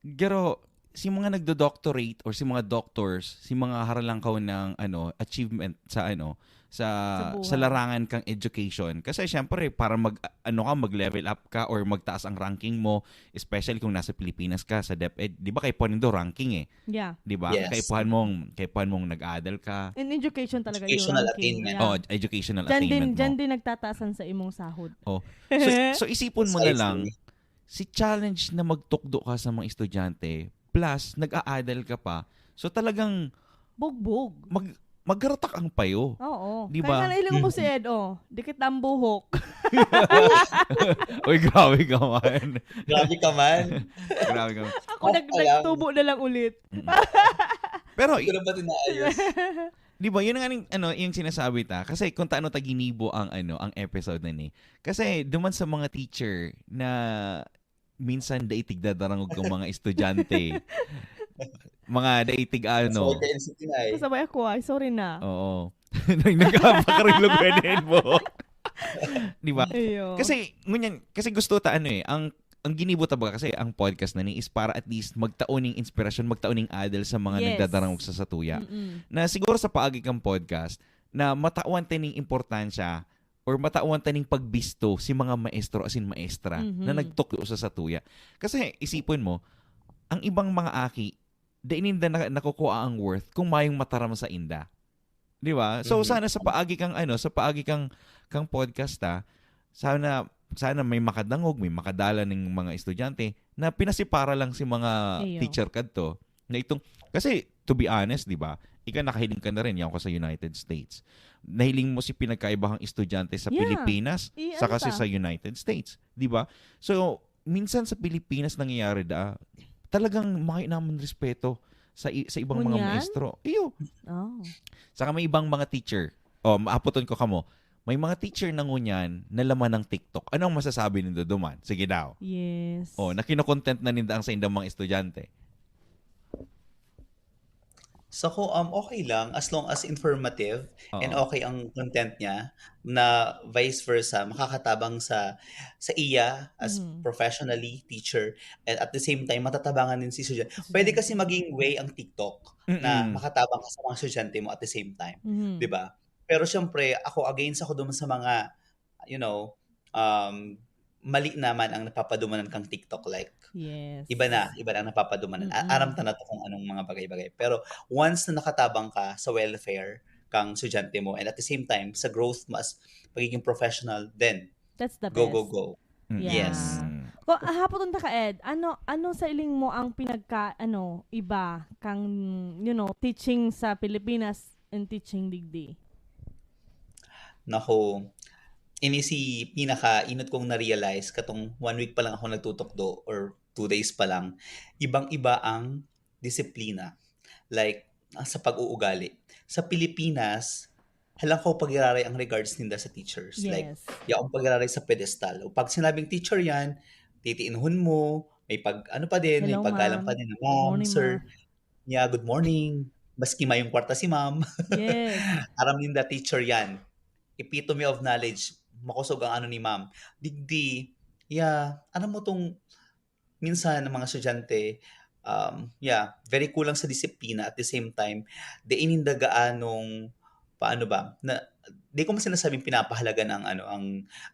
Pero, si mga nagdo-doctorate or si mga doctors, si mga haralangkaw ng, ano, achievement sa, ano, sa, sa buhay, sa larangan kang education. Kasi, syempre, para mag, ano ka, mag-level up ka or magtaas ang ranking mo, especially kung nasa Pilipinas ka, sa DepEd, di ba, kaipuhan nindo ranking eh. Yeah. Di ba? Yes. Kaipuhan mong, kaipuhan mong nag-aadal ka. In education talaga yung educational ranking, attainment. Yeah. Oh, educational attainment mo. Diyan din, diyan din nagtataasan sa imong sahod. Oh. So, so isipon mo na lang, precisely, si challenge na magtukdo ka sa mga estudyante, plus nag-aadal ka pa. So talagang bugbog. Mag-, magkaratak ang payo. Oo. Di ba? Kaya nga nailing mo si Ed, oh. Dikit na ang buhok. Uy, grabe ka man. Grabe ka man. Grabe ka man. Ako, nag-, nagtubo na lang ulit. Mm. Pero, hindi ko na ba inaayos? Di ba, yun nga ning, ano, yung sinasabi ta. Kasi kung taano ta ginibo ang, ano, ang episode na ni. Kasi, duman sa mga teacher na minsan dai tigdadarangog kang mga estudyante. Mga dai tig ano. Sabay ka N C T na eh. Kasabay ako, ay, sorry na. Oo. Nag-, nagpakarilog ka din mo. Di ba? Iyo. Kasi, ngunyan, kasi gusto ta ano eh, ang, ang ginibo ta ba kasi ang podcast na ni is para at least magtao ning inspirasyon, magtao ning adal sa mga, yes, nagdadarangog sa satuya. Mm-mm. Na siguro sa paagi kang podcast, na matawan ta ning importansya or matawan ta ning pagbisto si mga maestro asin maestra na, mhm, nagtukdo sa satuya. Kasi isipon mo, ang ibang mga aki, dai ninda na-, nakukua ang worth kung mayong mataram sa inda. Di ba? So, mhm, sana sa paagi kang, ano, sa paagi kang, kang podcast, ha, sana, sana may makadangog, may makadala ning mga estudyante na pinasipara lang si mga, iyo, teacher kadto. Na itong, kasi, to be honest, di ba? Ika nakahiling ka na rin, yan ko sa United States. Nahiling mo si pinagkaiba kang estudyante sa, yeah, Pilipinas, i-, sa ano kasi ta? Sa United States, di ba? So, minsan sa Pilipinas nangyayari da, talagang may naman respeto sa i-, sa ibang mga, ngunyan, maestro. Iyo. Oh. Saka may ibang mga teacher. Oh, maapoton ko kamo. May mga teacher na ngunyan na laman ng TikTok. Ano ang masasabi nindo duman? Sige daw. Yes. Oh, na kinokontent na ninda ang sa indang mga estudyante. Sa ko, um, okay lang as long as informative and, oo, okay ang content niya, na vice versa, makakatabang sa, sa iya as, mhm, professionally, teacher, and at the same time, matatabangan din si estudyante. Estudyante. Pwede kasi maging way ang TikTok na, mm-mm, makatabang ka sa mga estudyante mo at the same time. Mhm. Di ba? Pero syempre, ako, against ako dun sa mga, you know, um, mali naman ang napapadumanan kang TikTok. Like, yes, iba na, iba na ang napapadumanan. A-, mm-mm, aram ta na to kung anong mga bagay-bagay. Pero once na nakatabang ka sa welfare kang estudyante mo, and at the same time, sa growth mo as pagiging professional, then, that's the go, go, best, go. Mm. Yeah. Yes. Ko, ah, hapoton ta ka, Ed, ano, ano sa iling mo ang pinagka, ano, iba kang, you know, teaching sa Pilipinas and teaching digdi? Naku, ini si pinakainot kong na-realize katong one week pa lang ako nagtutukdo or two days pa lang, ibang-iba ang disiplina. Like, ah, sa pag-uugali. Sa Pilipinas, halangkaw pagiraray ang regards ninda sa teachers. Like, Yes. yaong pagiraray sa pedestal. O pag sinabing teacher yan, titiinhon mo, may pag, ano pa din, may Hello, paggalang pa ma'am. din na, Good ma'am, morning, sir, ma'am. Yeah, good morning. Maski mayong kwarta si ma'am. Yes. Aram ninda teacher yan. Epitome of knowledge. Makusog ang ano ni ma'am. Digdi, yeah, alam mo tong minsan ang mga estudyante, um, yeah, very kulang sa disiplina at the same time, di ininda gaanong, paano ba, na, di ko man sinasabing pinapahalagan ang ano, ang,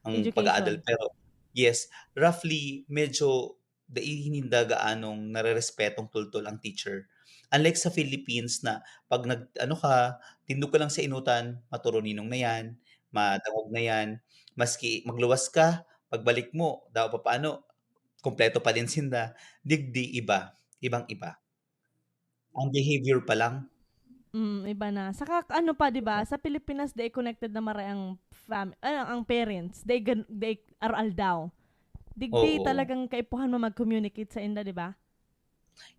ang pag-aadal, Education. Pero yes, roughly, medyo dai ninda gaanong narerespetong tultol ang teacher. Unlike sa Philippines na pag nag, ano ka, tindog ka lang sa inutan, maturo ninong na yan, madangog na yan. Maski magluwas ka, pagbalik mo, daw papaano, kompleto pa din sinda. Digdi iba, ibang-iba. Ang behavior pa lang. Mm, iba na. Saka ano pa, 'di ba? Sa Pilipinas, they connected na maray ang fam- ah, ang parents. They gan- they aral daw. Digdi Oo. Talagang kaipuhan mo mag-communicate sa inda, 'di ba?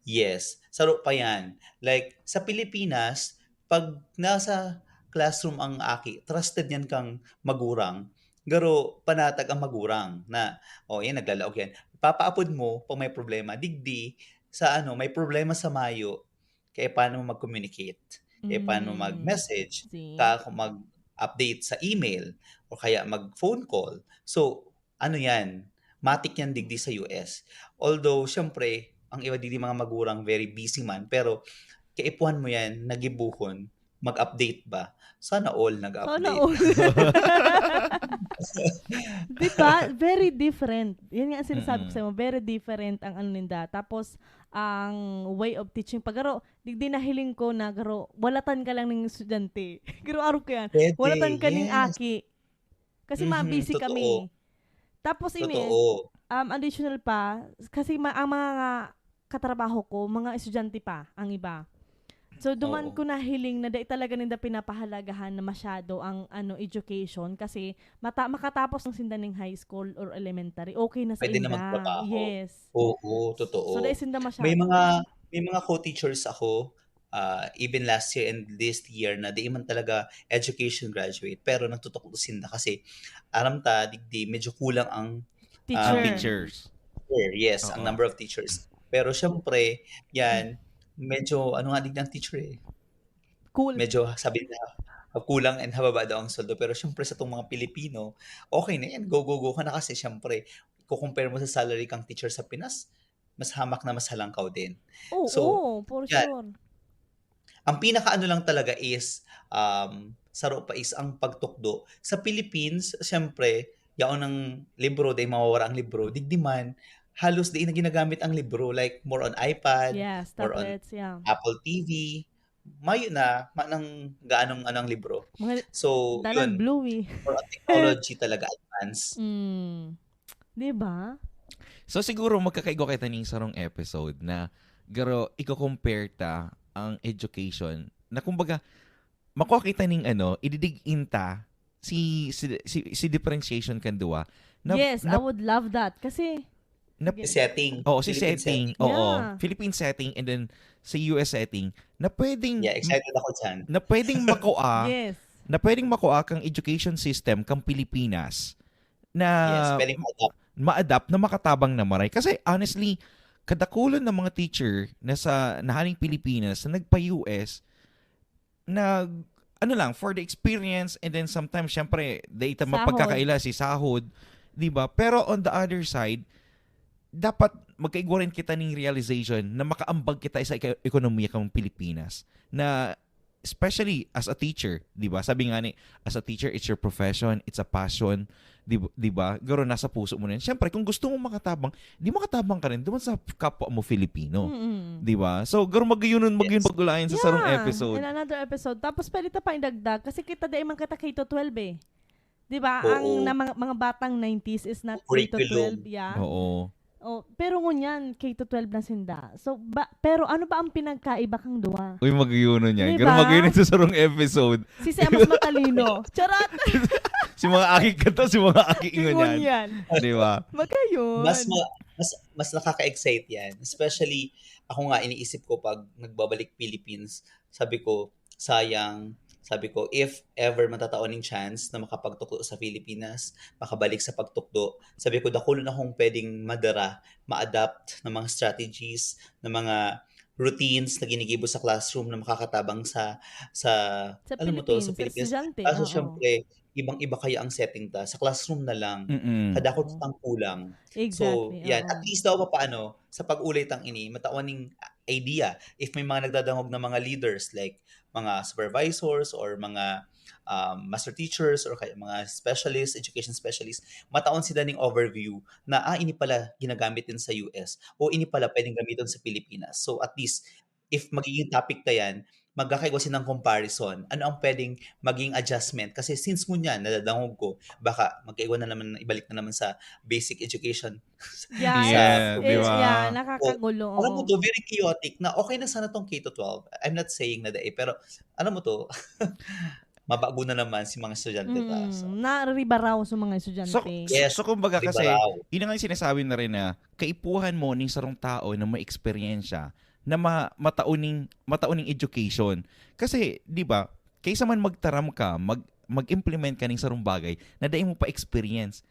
Yes. Saro pa yan. Like, sa Pilipinas, pag nasa classroom ang aki, trusted yan kang magurang. Garo, panatag ang magurang na, "Oh, yan, naglalaog yan." Papaapod mo pag may problema. Digdi, sa ano, may problema sa mayo, kaya paano mo mag-communicate? Kaya paano Mm. mag-message? See? Ka mag-update sa email o kaya mag-phone call. So, ano yan? Matik yan digdi sa U S. Although, syempre, ang iba digdi mga magurang very busy man, pero kaipuhan mo yan, nagibuhon, mag-update ba? Sana all nag-update. Sana all. Di ba? Very different. Yan nga ang sinasabi ko Mm-mm. sa'yo, very different ang ano ninda. Tapos, ang way of teaching. Pagaro, digdi nahiling ko na garo, walatan ka lang ng estudyante. Garo, arog ka yan. Pwede, Walatan ka ning yes. aki. Kasi Mhm, ma-busy totoo. kami. Tapos ini, Totoo. um, additional pa, kasi ma- ang mga katrabaho ko, mga estudyante pa, ang iba. So, duman Oo. ko nahiling na dai talaga ninda pinapahalagahan na masyado ang ano, education kasi mata makatapos ng sinda ning high school or elementary, okay na sa Pwede na inda. magtrabaho. Yes. Oo, totoo. So, dai sinda masyado. May mga may mga co-teachers ako, ah, even last year and this year na di man talaga education graduate, pero nagtutukdo sinda kasi aram ta, digdi, medyo kulang ang Teacher. um, Teachers. teacher, yes, ang Oo. number of teachers. Pero syempre, yan, medyo, ano nga digdi ang teacher eh, Cool. medyo sabi na, kulang and hababa daw ang sweldo. Pero syempre sa tong mga Pilipino, okay na yan. Go, go, go ka na kasi syempre, kukumpare mo sa salary kang teacher sa Pinas, mas hamak na mas halangkaw din. Oo, So, oo, for yan. Sure. Ang pinakaano lang talaga is, um, saro pa is ang pagtukdo. Sa Philippines, syempre, yaon ang libro, dai mawawara ang libro. Digdi man, halos di na ginagamit ang libro. Like, more on iPad, Yes, more on tablets, yeah. Apple T V. Mayo na, manang gaanong ano ang libro. Mga So, dalan yun, blue eh. more on technology talaga, advance. Mm. Di ba? So siguro magkakaigwa kita ning sarong episode na garo iko-compare ta ang education na kumbaga makuha kita ning ano, ididig-in ta si si, si, si differentiation kan duwa. Na, Yes, na, I would love that. Kasi, na, sige. Setting. Oo, si Philippine setting. setting. Oo, Yeah. Philippine setting and then sa U S setting na pwedeng Yeah, excited ako dyan. na pwedeng makuha Yes. na pwedeng makuha kang education system kang Pilipinas na Yes, pwedeng ma-adapt. ma-adapt na makatabang na maray. Kasi honestly, kadakulan ng mga teacher na sa nahaling Pilipinas na nagpa-U S na ano lang, for the experience, and then sometimes, syempre, data Sahod. mapagkakaila si sahod, di ba? Pero on the other side, dapat magkaigwa rin kita ning realization na makaambag kita sa eka- ekonomiya kang Pilipinas na especially as a teacher, di ba? Sabi nga ni, as a teacher, it's your profession, it's a passion, di, ba- di ba? Garo nasa puso mo na yun. Siyempre, kung gusto mo makatabang, di makatabang ka rin duman sa kapwa mo Filipino. Mm-mm. Di ba? So, garo magayunon, magayun Yes. pag-ulayan sa sarong Yeah, episode. In another episode. Tapos pwede ta pa idagdag kasi kita dai man kita K to twelve eh. Di ba? Oo. Ang na, mga, mga batang nineties is not K to Curriculum. twelve, yeah. Oo. Oh, pero ngunyan, K to twelve na sinda. So, ba, pero ano ba ang pinagkaiba kang duwa? Uy, magayunon yan. Di Garo ba? magayunon sa sarong episode. Sisay ang mas matalino. Charot! Si mga aki ka to, si mga aki ngunyan. Ngunyan. Di ba? Magayun. Mas ma- Mas, mas nakaka-excite yan. Especially, ako nga, iniisip ko pag nagbabalik Philippines, sabi ko, sayang, sabi ko, if ever matataon ng chance na makapagtukdo sa Pilipinas, makabalik sa pagtukdo, sabi ko, dakulon akong pwedeng madara, ma-adapt ng mga strategies, ng mga routines na ginigibo sa classroom na makakatabang sa, sa, Sa alam mo to, sa Philippines, sa Pilipinas. estudyante, Kaso oo. Siyempre, ibang-iba kaya ang setting ta. Sa classroom na lang, Mm-mm. kadakot ang kulang. So, Exactly, yan. oo. At least daw paano, sa pag-ulay tang ini, matawan ning idea. If may mga nagdadangog na mga leaders, like mga supervisors or mga um, master teachers or kaya mga specialists, education specialists, matawan sila ning overview na, ah, ini pala ginagamit din sa U S o ini pala pwedeng gamitin sa Pilipinas. So, at least, if magiging topic na yan, magkakaigwa silang comparison. Ano ang pwedeng maging adjustment? Kasi since ngunyan, nadadangog ko, baka magkaigwa na naman, ibalik na naman sa basic education. Yeah, Yeah, it's, di it's, ba? yeah, nakakagulo. Alam mo Oo. to, very chaotic na okay na sana tong K to twelve. I'm not saying na dai, pero alam mo to, mabago na naman si mga estudyante ta. So, Mm, naribaraw sa mga estudyante. So, Yes, so kumbaga kasi, liberaw. yun ang sinasabi na rin na kaipuhan mo ning sarong tao na may eksperyensya na ma, matauning matauning education. Kasi, 'di ba, kaysa man magtaram ka, mag mag-implement ka ning sarong bagay na dai mo pa experience.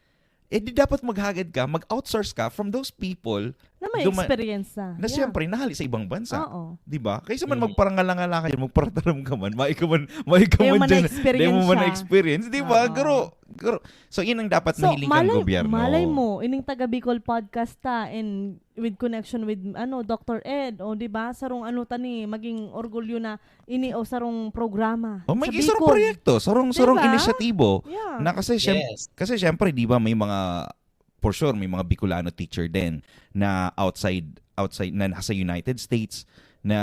Eh di dapat maghagad ka, mag-outsource ka from those people Na may duma- experience na. na Yeah. siyempre nahali sa ibang bansa. Oo. 'Di ba? Kaysa man Mhm. magparangala-ngala ka dyan, magparataram ka man, maay ka man, maay ka Di mo man man dyan, na-experience di mo man siya. na-experience, 'di ba? Oo. Garo, garo. So, yun ang dapat So, mahiling kang malay, gobyerno. malay mo, ining taga Bicol Podcast ta and with connection with ano Doctor Ed, o 'di ba? Sarong ano ta ni, maging orgulyo na ini o sarong programa O may sa isang Bicol. proyekto, sarong, Di sarong ba? inisyatibo. Yeah. Na kasi, syem- Yes. kasi syempre, 'di ba, may mga, for sure, may mga Bicolano teacher din na outside, outside na nasa United States na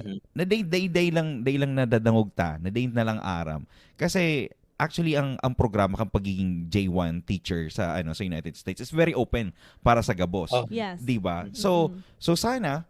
Mhm. na day, day, day lang, day lang nadadangog ta, na day na lang aram. Kasi actually ang ang programa kang pagiging J one teacher sa ano sa United States is very open para sa gabos. Oh. Yes. 'Di ba? So, Mm. so sana,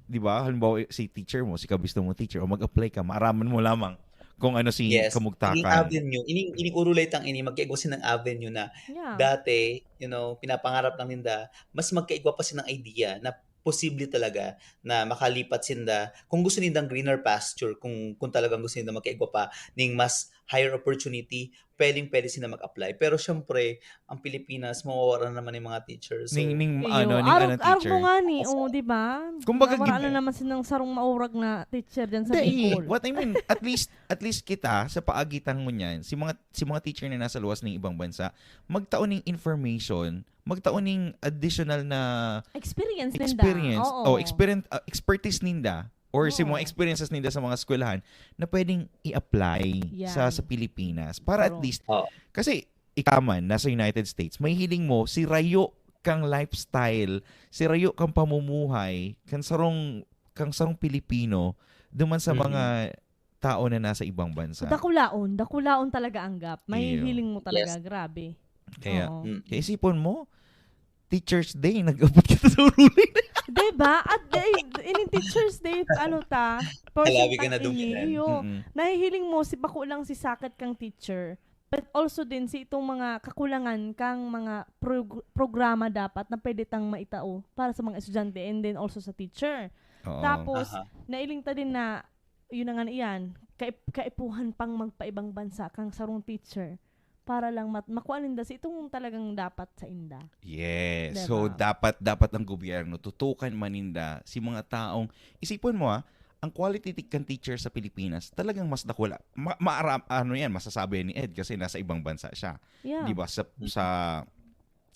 'di ba? Halimbawa si teacher mo, si kabisto mo teacher, o mag-apply ka, maaraman mo lamang kung ano si Yes. kamugtakan. Ining avenue, ining, ining urulay tang ini, magkaigwa sinang avenue na Yeah. dati, you know, pinapangarap lang ninda, mas magkaigwa pa sinang idea na posible talaga na makalipat sinda kung gusto nindang greener pasture, kung kung talagang gusto ninda magkaigwa pa ning mas higher opportunity, pwedeng pwede sila mag-apply. Pero syempre, ang Pilipinas, mawawalan naman ng mga teachers. So, Ning, ning, Iyo, ano, ning arog, ano, arog teacher. mo nga ni, Basta- oh, 'di ba? Kumbaga, Nawara gib- na naman sinang sarong maurag na teacher dyan sa Dai, Bicol. what I mean, at least, at least kita, sa paagitan mo niyan, si mga, si mga teacher na nasa luwas ng ibang bansa, magtao ning information, magtao ning additional na Experience ninda. experience, Oo. o experience, uh, expertise ninda, or si mga Oo. experiences ninda sa mga eskwelahan na pwedeng i-apply Yan. sa sa Pilipinas. Para at True. Least, Oh. kasi ikaw man, nasa United States, mahihiling mo si rayo kang lifestyle, si rayo kang pamumuhay, kang sarong, kang sarong Pilipino, duman sa Mhm. mga tao na nasa ibang So, bansa. dakulaon, dakulaon talaga ang gap. Mahihiling mo talaga, Yes. grabe. Kaya, Oo. Mm. kaya isipon mo, Teacher's Day, nag-abot kita sa uruling. Diba? At day, ining Teacher's Day, ano ta, Halabi ka portion na ta doon, ini, Kinan. iyo. Mm-mm. Nahihiling mo, si bako lang si sakit kang teacher. But also din, si itong mga kakulangan kang mga prog- programa dapat na pwede tang maitao para sa mga estudyante and then also sa teacher. Oo. Tapos, Aha. nailing ta din na, yun na nga na iyan, kaip- kaipuhan pang magpaibang bansa kang sarong teacher para lang mat- makuha ninda si itong talagang dapat sa inda. Yes. Diba? So, dapat, dapat ang gobyerno, tutukan man ninda si mga taong, isipon mo ah, ang quality ti-, kan teacher sa Pilipinas, talagang mas dakula. Ma- maaram, ano yan, masasabi ni Ed kasi nasa ibang bansa siya. Yeah. Di ba? Sa, sa,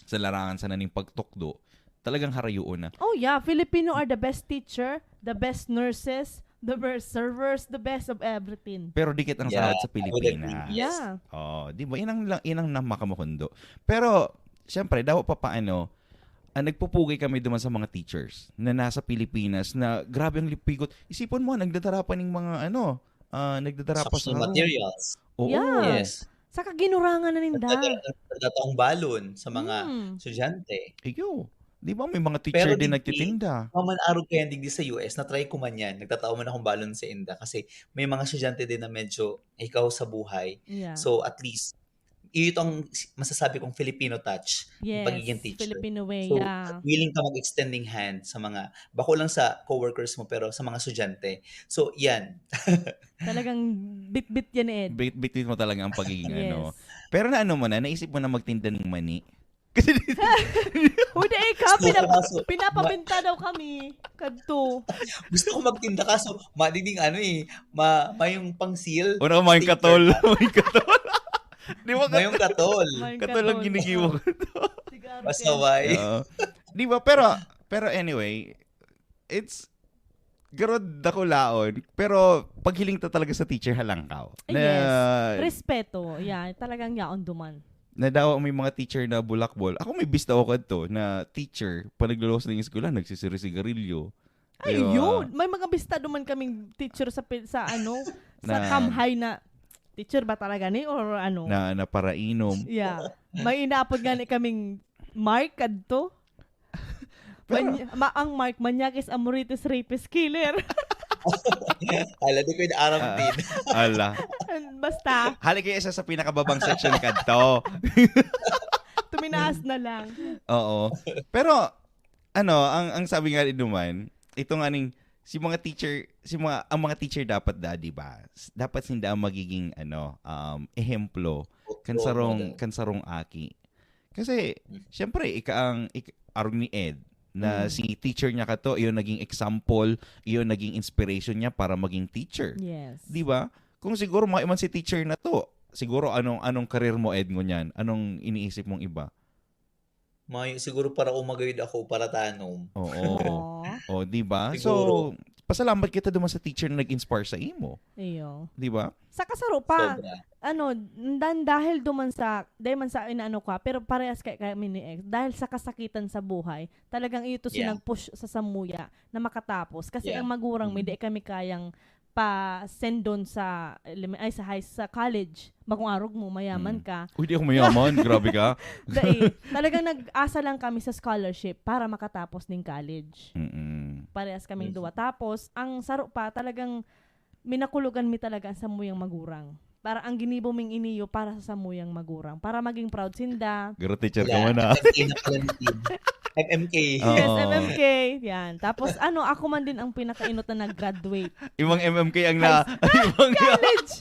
sa larangan sana ning pagtukdo, talagang harayoon na. Oh yeah, Filipino are the best teacher, the best nurses, the best servers, the best of everything. Pero dikit ang Yeah, sahod sa I would Pilipinas. agree. Yes. Yeah. Oh, di ba? Yan ang, lang- yan ang namakamuhundo. Pero, syempre, dapat pa paano, ang nagpupugay kami duman sa mga teachers na nasa Pilipinas na grabe ang lipigot. Isipon mo, nagdadara pa ning mga ano, ah, nagdadara pa sa Instructional harong. Materials. Oo. Yeah. Yes. Sa kaginurangan na ninda. Nagdadara, nagdadara akong balon sa mga Hmm. estudyante. Iyo. Di ba may mga Pero teacher din digdi, nagtitinda? Maman arog kaya digdi sa U S, na-try ko man yan. Nagtatao man akong balon sa inda kasi may mga estudyante din na medyo ikaw sa buhay. Yeah. So at least, Iyo itong s- masasabi kong Filipino touch, yung Yes, pagiging teacher. Filipino way, So, yeah. Willing ka mag-extending hand sa mga, bako lang sa coworkers mo, pero sa mga estudyante. So, yan. Talagang bitbit yan, Ed. Bit-, bitbit mo talaga ang pagiging Yes. ano. Pero na ano mo na, naisip mo na magtinda ng mani? Kasi Uy, di ikaw, Gusto ko pinap- kaso, pinapabenta daw kami. Kadto. Gusto ko magtinda kaso, madiding ano eh, ma mayong pang-seal. Una ko, mayong Sticker. Katol. Mayong Katol. Di ba Mayong Katol. Mayong Katol ang Katol. Ginigibo ko to. Sige, Arte. Pasaway. Oo. Di ba? Pero, pero anyway, it's garod dakulaon. Pero paghiling ta talaga sa teacher halangkaw. Yes. Respeto. Yeah, talagang yaon duman. Nadawa may mga teacher na bulakbol. Ako may bista ako kadto na teacher, pa nagluluwas ng eskwela, nagsisiri-sigarilyo. Ay, Kaya- yun. May mga bista duman kaming teacher sa pil- sa ano, sa Na- Kamhay na teacher ba talaga ni or ano? Na, na parainom. Yeah. May inaapod nga ni kaming Mark kadto. Pero- Many- ma- ang Mark, manyakis, amoritis, rapist, killer. Ala, di ko yung aram Ah. din. Ala. Basta, Hali kayo isa sa pinakababang section kadto. tuminaas na lang. Oo. Pero, ano, ang, ang sabi nga ni Duman, ito nga ning, si mga teacher, si mga, ang mga teacher dapat da, di ba? S- Dapat sinda ang magiging, ano, um, ehemplo kan sarong, kan sarong aki. Kasi, syempre, ika ang, ik, arog ni Ed, na Mm. si teacher niya kato, iyon naging example, iyon naging inspiration niya para maging teacher. Yes. Di ba? Kung siguro maiman si teacher na to, siguro anong anong career mo, Ed, ngunyan? Anong iniisip mong iba? May, siguro para umagayod ako, para tanom. Oo. Oo. O, di ba? Siguro. So, pasalamat kita duman sa teacher na nag-inspire sa imo. Iyo. Di ba? Sa kasaro pa, Sobra. ano, dan dahil duman sa, dahil man sa inaano ko, ha, pero parehas kay kami ni ex, dahil sa kasakitan sa buhay, talagang ito si Yeah. nag-push sa samuya na makatapos. Kasi Yeah. ang magurang, may Mm. di kami kayang pa-send doon sa, eleme- ay, sa high, sa college. Bakong arog mo, mayaman Mm. ka. Uy, di ako mayaman. Grabe ka. Dai, talagang nag-asa lang kami sa scholarship para makatapos ng college. Mm-mm. Parehas kaming Mhm. duwa. Tapos, ang saro pa, talagang minakulugan mi talaga ang samuyang magurang. Para ang ginibo ming iniyo para sa samuyang magurang. Para maging proud sinda. Garo teacher ka Yeah, man, ah. M M K na pala ni Tim. M M K. Oo. Yes, M M K. Yan. Tapos ano, ako man din ang pinakainot na nag-graduate. Ibang M M K ang na... ibang, College!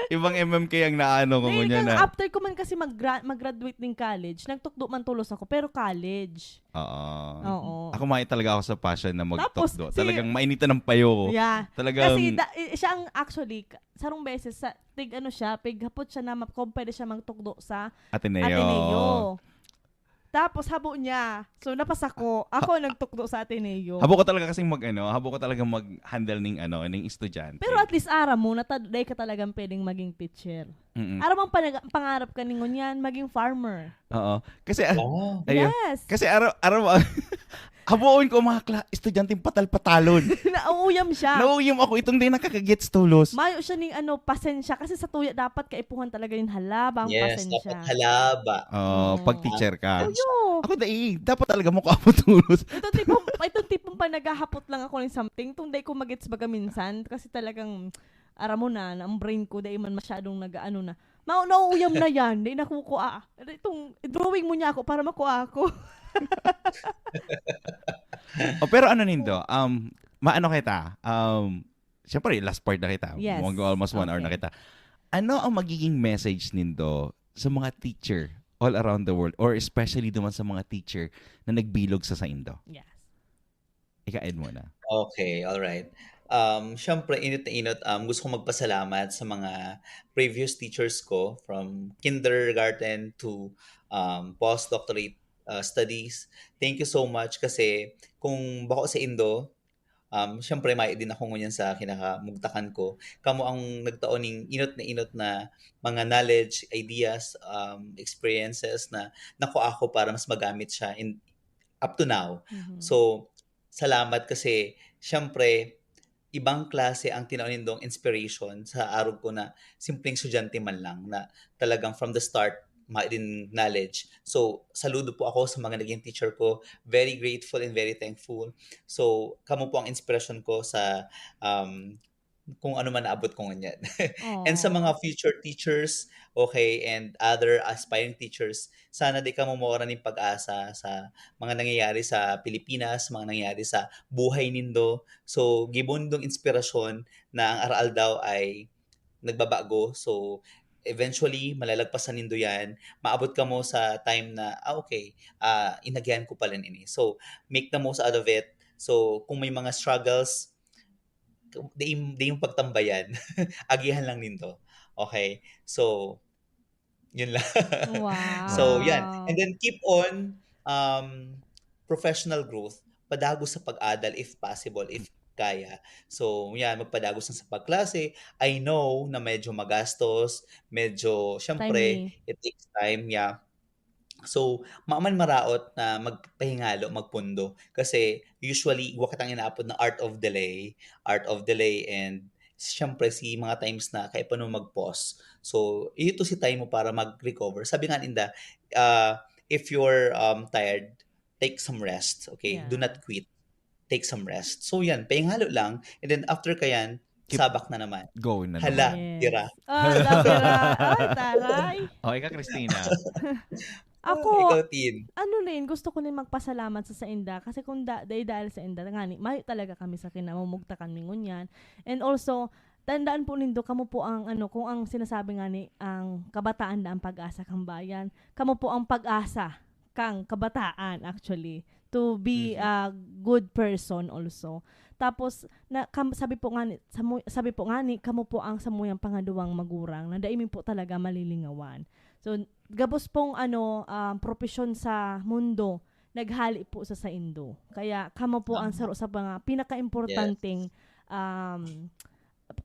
ibang M M K ang naano ko Dahil ngunyan kang na. after ko man kasi mag-, mag-graduate ng college, nagtukdo man tulos ako, pero college. Oo. Oo. Ako may talaga ako sa passion na Tapos, magtukdo. si- Talagang mainitan ang payo. Yeah. Talagang... Kasi da, i- siya ang actually, ka- sarong beses, sa, tig ano siya, pig hapot siya na map-, kung pwede siya magtukdo sa Ateneo. Ateneo. Tapos habo niya. So, napasa ko. Ako ang nagtukdo sa Ateneo. Habo ko talaga kasing mag, ano, habo ko talaga mag-handle ning, ano, ning estudyante. Pero at least aram mo na ta-, dai ka talagang pwedeng maging teacher. Mm-mm. Aram ang panag- pangarap ka ningon yan, maging farmer. Oo. Kasi, ah, Oh. ayun. Yes. Kasi araw, araw, habuon ko ang mga kla- estudyanteng patal-patalon. Nauuyam siya. Nauuyam ako, itong di nakakagets tulos. Mayo siya ning ano, pasensya. Kasi sa tuya dapat kaipuhan talaga yung halaba, ang Yes, pasensya. Dapat halaba. Oh, Mm. pag teacher ka. Uyo! Ako dai, dapat talaga mo kaamo tulos. Itong tipong, itong tipong pa naghahapot lang ako ng something. Itong dai ko magets baga minsan. Kasi talagang, aram mo na, na ang brain ko, dai man masyadong nag-ano na. Ma, nauuyam na yan. Dai nakukua. Itong, drawing mo niya ako para makua ako. Oh, pero ano nindo, um, maano kita, um, syempre, last part na kita. Yes. Mag-almost one hour na Okay. kita. Ano ang magiging message nindo sa mga teacher all around the world, or especially duman sa mga teacher na nagbilog sa saindo? Yes. Ika-Ed muna. Okay, all right. Um, syempre, init na init, um, gusto kong magpasalamat sa mga previous teachers ko, from kindergarten to, um, postdoctorate, uh, studies. Thank you so much kasi kung bako sa indo, um, syempre, may din ako ngunyan sa kinakamugtakan ko. Kamo ang nagtao ning inot na inot na mga knowledge, ideas, um, experiences na nakuha ko para mas magamit siya in, up to now. Mhm. So, salamat kasi, syempre, ibang klase ang tinao nindong inspiration sa arog ko na simpleng estudyante man lang na talagang from the start, may din knowledge. So, saludo po ako sa mga naging teacher ko. Very grateful and very thankful. So, kamo po ang inspirasyon ko sa, um, kung ano man naabot ko ngunyan. And sa mga future teachers, okay, and other aspiring teachers, sana di kamo mawara nin pag-asa sa mga nangyayari sa Pilipinas, mga nangyayari sa buhay nindo. So, gibo nindong inspirasyon na ang aroaldaw ay nagbabago. So, eventually, malalagpasan nindo yan. Maabot kamo sa time na, "Ah, okay, ah, inagihan ko pala ini." So, make the most out of it. So, kung may mga struggles, di, di yung pagtambayan. Agihan lang nindo. Okay? So, yun lang. So, yan. And Wow. then, keep on um, professional growth. Padagos sa pag-adal if possible, if kaya. So, yan, magpadagos lang sa pagklase. I know na medyo magastos, medyo, syempre, Timey. It takes time, yeah. So, maman maraot na magpahingalo, magpundo. Kasi, usually, igwa kitang inaapod na art of delay, art of delay, and syempre, si mga times na kaya pa nung mag-pause. So, ito si time mo para mag-recover. Sabi nga ninda, ah, if you're um, tired, take some rest, okay? Do Yeah. not quit. Take some rest. So, yan, pahingalo lang. And then, after kayan, Keep sabak na naman. Going na Hala, naman. Yes. tira. Ah, labira. Ay, taray. Okay ka, Christina? Ah, Ako, ikaw, Tin. ano rin, gusto ko rin magpasalamat sa sainda kasi kung da, dahil, dahil sa inda, ngani, mayo talaga kami sa kinamumugtakan mi ngunyan. And also, tandaan po nindo, kamo po ang, ano, kung ang sinasabi nga ni, ang kabataan na ang pag-asa kang bayan, kamo po ang pag-asa kang kabataan, actually, to be Mhm. a good person also. Tapos, na, kam, sabi po nga ni, samu, sabi po nga ni, kamo po ang samuyang pangaduwang magurang na dai mi po talaga malilingawan. So, gabos pong, ano, um, propesyon sa mundo, naghali po sa saindo. Kaya kamo po ang Tama. saro sa mga pinakaimportanteng, Yes. um,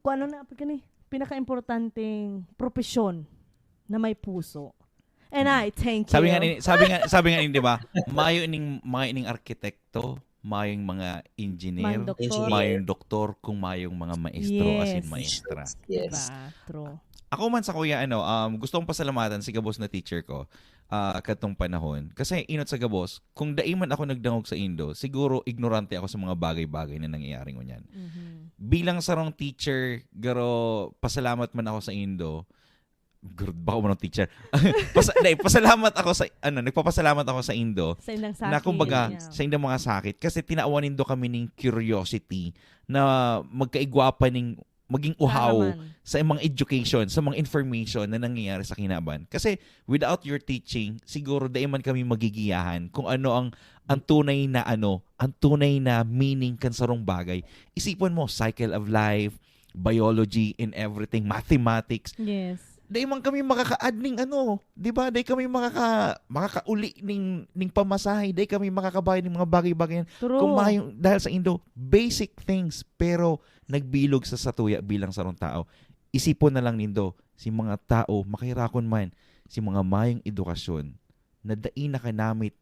kung ano na, gani, pinakaimportanteng propesyon na may puso. And I thank Sabi nga you. ni, sabi nga, sabi nga ni, di ba? Mayo ning, mayo ning arkitekto, mayong mga engineer, Mang doktor. Engineer. mayong doktor, kung mayong mga maestro, as in Yes. maestra. Yes. Diba? True. Ako man sa kuya, ano, um, gusto kong pasalamatan si gabos na teacher ko ah, katong panahon. Kasi inot sa gabos, kung dai man ako nagdangog sa indo, siguro ignorante ako sa mga bagay-bagay na nangyayari ngunyan. Mhm. Bilang sarong teacher, garo, pasalamat man ako sa indo. Garo, bako man ang teacher. Pas, dai, pasalamat ako sa, ano, nagpapasalamat ako sa indo Sa indang na sakit. kumbaga, Yeah. sa indang mga sakit. Kasi tinawan nindo kami ning curiosity na magkaigwa pa ning maging uhaw Tama man. sa mga education, sa mga information na nangyayari sa kinaban. Kasi without your teaching, siguro dai man kami magigiyahan kung ano ang ang tunay na ano, ang tunay na meaning kan sarong bagay. Isipon mo, cycle of life, biology and everything, mathematics. Yes. Dai man kami makaka-add ning ano, 'di ba? Dai kami makaka makakauli ning ning pamasahe, dai kami makakabayad ning mga bagay-bagay yan. True. Kung mayong, dahil sa indo, basic things, pero nagbilog sa satuya bilang sarong tao. Isipon na lang nindo, si mga tao, makahirakon man, si mga mayong edukasyon, na dai nakanamit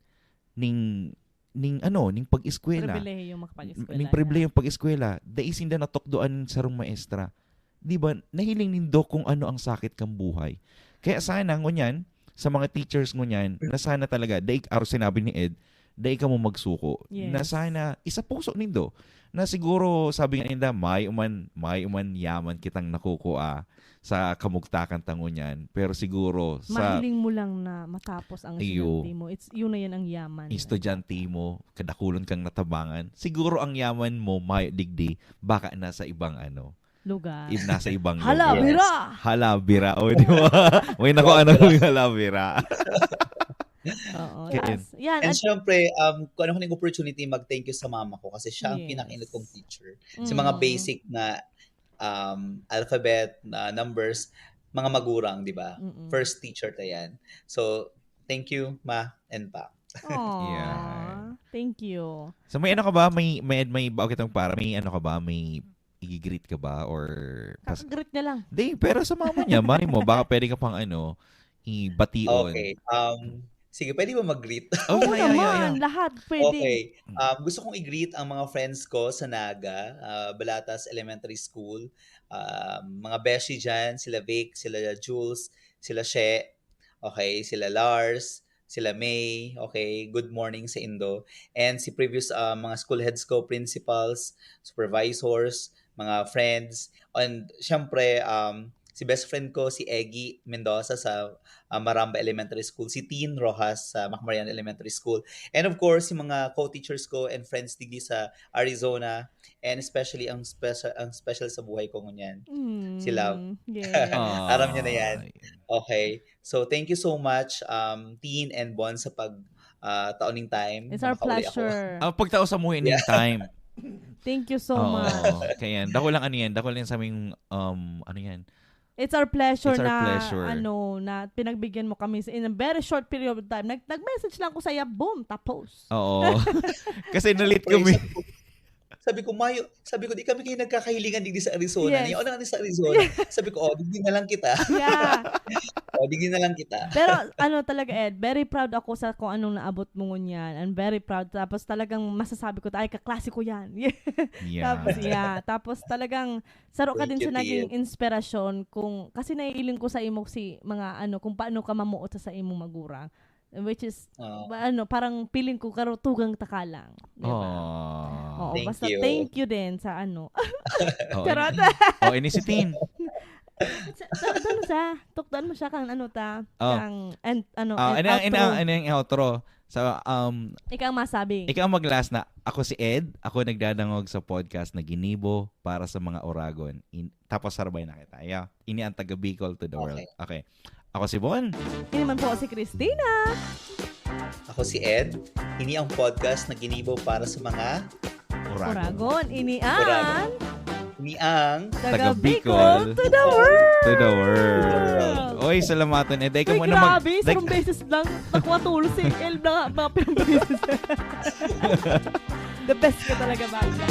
ning, ning ano, ning pag-eskwela. Pribilehiyo makapag-eskwela. Ning pribilehiyo pag-eskwela. Dai sinda natukdoan ning sarong maestra. Di ba? Nahiling nindo kung ano ang sakit kang buhay. Kaya sana, ngunyan, sa mga teachers ngunyan, na sana talaga, dai, aro sinabi ni Ed, dai kamo magsuko. Yes. Na sana, isa puso nindo. Na siguro, sabi nga ninda, may uman, may uman yaman kitang nakukua sa kamugtakan ta ngunyan. Pero siguro, sa Mahiling mo lang na matapos ang Iyo. estudyante mo. It's, yun na yun ang yaman. Estudyante mo, kadakulon kang natabangan. Siguro ang yaman mo, may digdi, baka nasa ibang ano, Lugar. if nasa ibang Hala, lugar. bira! Hala, bira. O, di ba? May naku, ano yung hala, bira? Oo. Kaya Taas. Yan. And At, syempre, um, kung ano yung opportunity, mag-thank you sa mama ko kasi siya ang Yes. pinakainot kong teacher. Sa mga Mm. basic na um, alphabet, na numbers, mga magurang, di ba? Mm-mm. First teacher ta yan. So, thank you, ma and pa. Aw, Yeah. Thank you. So may ano ka ba? May may may bao kitang para may ano ka ba? May i-greet ka ba or pas- Kakagreet na lang. Di, pero sa mama niya, mali mo, baka pwede ka pang ano, ibation. Okay. Um, sige, pwede ba mag-greet? Oh, Oo yeah, yeah, yeah, naman, yeah. Lahat pwede. Okay. Um, gusto kong i-greet ang mga friends ko sa Naga, uh, Balatas Elementary School. Um, mga beshi dyan, sila Vic, sila Jules, sila She, okay, sila Lars, sila May, okay, good morning sa Indo. And si previous uh, mga school heads ko, principals, supervisors, mga friends. And syempre, um, si best friend ko, si Eggy Mendoza sa, ah, Maramba Elementary School, si Teen Rojas sa Macmarian Elementary School. And of course, si mga co-teachers ko and friends digdi sa Arizona, and especially ang special, ang special sa buhay ko ngunyan. Si Love. Mm, yeah. Aram niyo na yan. Ay. Okay. So, thank you so much, um, Teen and Bon, sa pag, ah, taon ning time. It's our Nakakauli ako. Pleasure. Ah, pagtao sa muhi ning time. Thank you so Oo, much. Kaya yan. Dako lang ano yan. Dako lang sa aming, um, ano yan. It's our pleasure It's our na pleasure. Ano, na pinagbigyan mo kami in a very short period of time. Nag nag-message lang ko sa iya, boom, tapos. Oo. Kasi nalit Pre, kami. Sabi ko, sabi ko, Mayo, sabi ko, di kami kayo nagkakahilingan digdi sa Arizona. Yes. Niya, ano nga sa Arizona? Sabi ko, oh, digdi na lang kita. Yeah. Oh, digdi na lang kita. Pero ano talaga, Ed, very proud ako sa kung anong naabot mo ngunyan. I'm very proud. Tapos talagang masasabi ko, ay, kaklase ko yan. Yeah. Tapos, yeah. Tapos talagang saro ka Thank din you, sa naging Tin. Inspirasyon kung, kasi naiiling ko sa imo si mga ano, kung paano ka mamuot sa, sa imong magurang. Which is, Oo. ba- ano, parang feeling ko, karutugang taka lang. Di ba? Oh. Oo, Thank basta you. Thank you din sa ano. Oh, Charot. Oh, ini si Tin. Sa- Tukdan mo siya. Tukdan mo siya kang ano ta. Oh. Kang, and, ano, Ah, and ano, ano, outro. ano yung outro? So, um, Ikaw ang masabi. Ikaw ang mag-last na. Ako si Ed. Ako nagdadangog sa podcast na Ginibo para sa mga Oragon. In, tapos sarbay na kita. Yeah. Ini ang taga Bicol to the world. Okay. Ako si Bon. Ini naman po si Christina. Ako si Ed. Ini ang podcast na Ginibo para sa mga Oragon. Oragon. Ini Oragon. ang Ini ang Taga Taga Bicol Bicol. to the world. To the world. Oy, salamaton. Eh, dahil ka Ay, mo naman. grabe. Sarong beses lang. Nakuha tulos si El na mga pirang beses. The best ka talaga, Banda.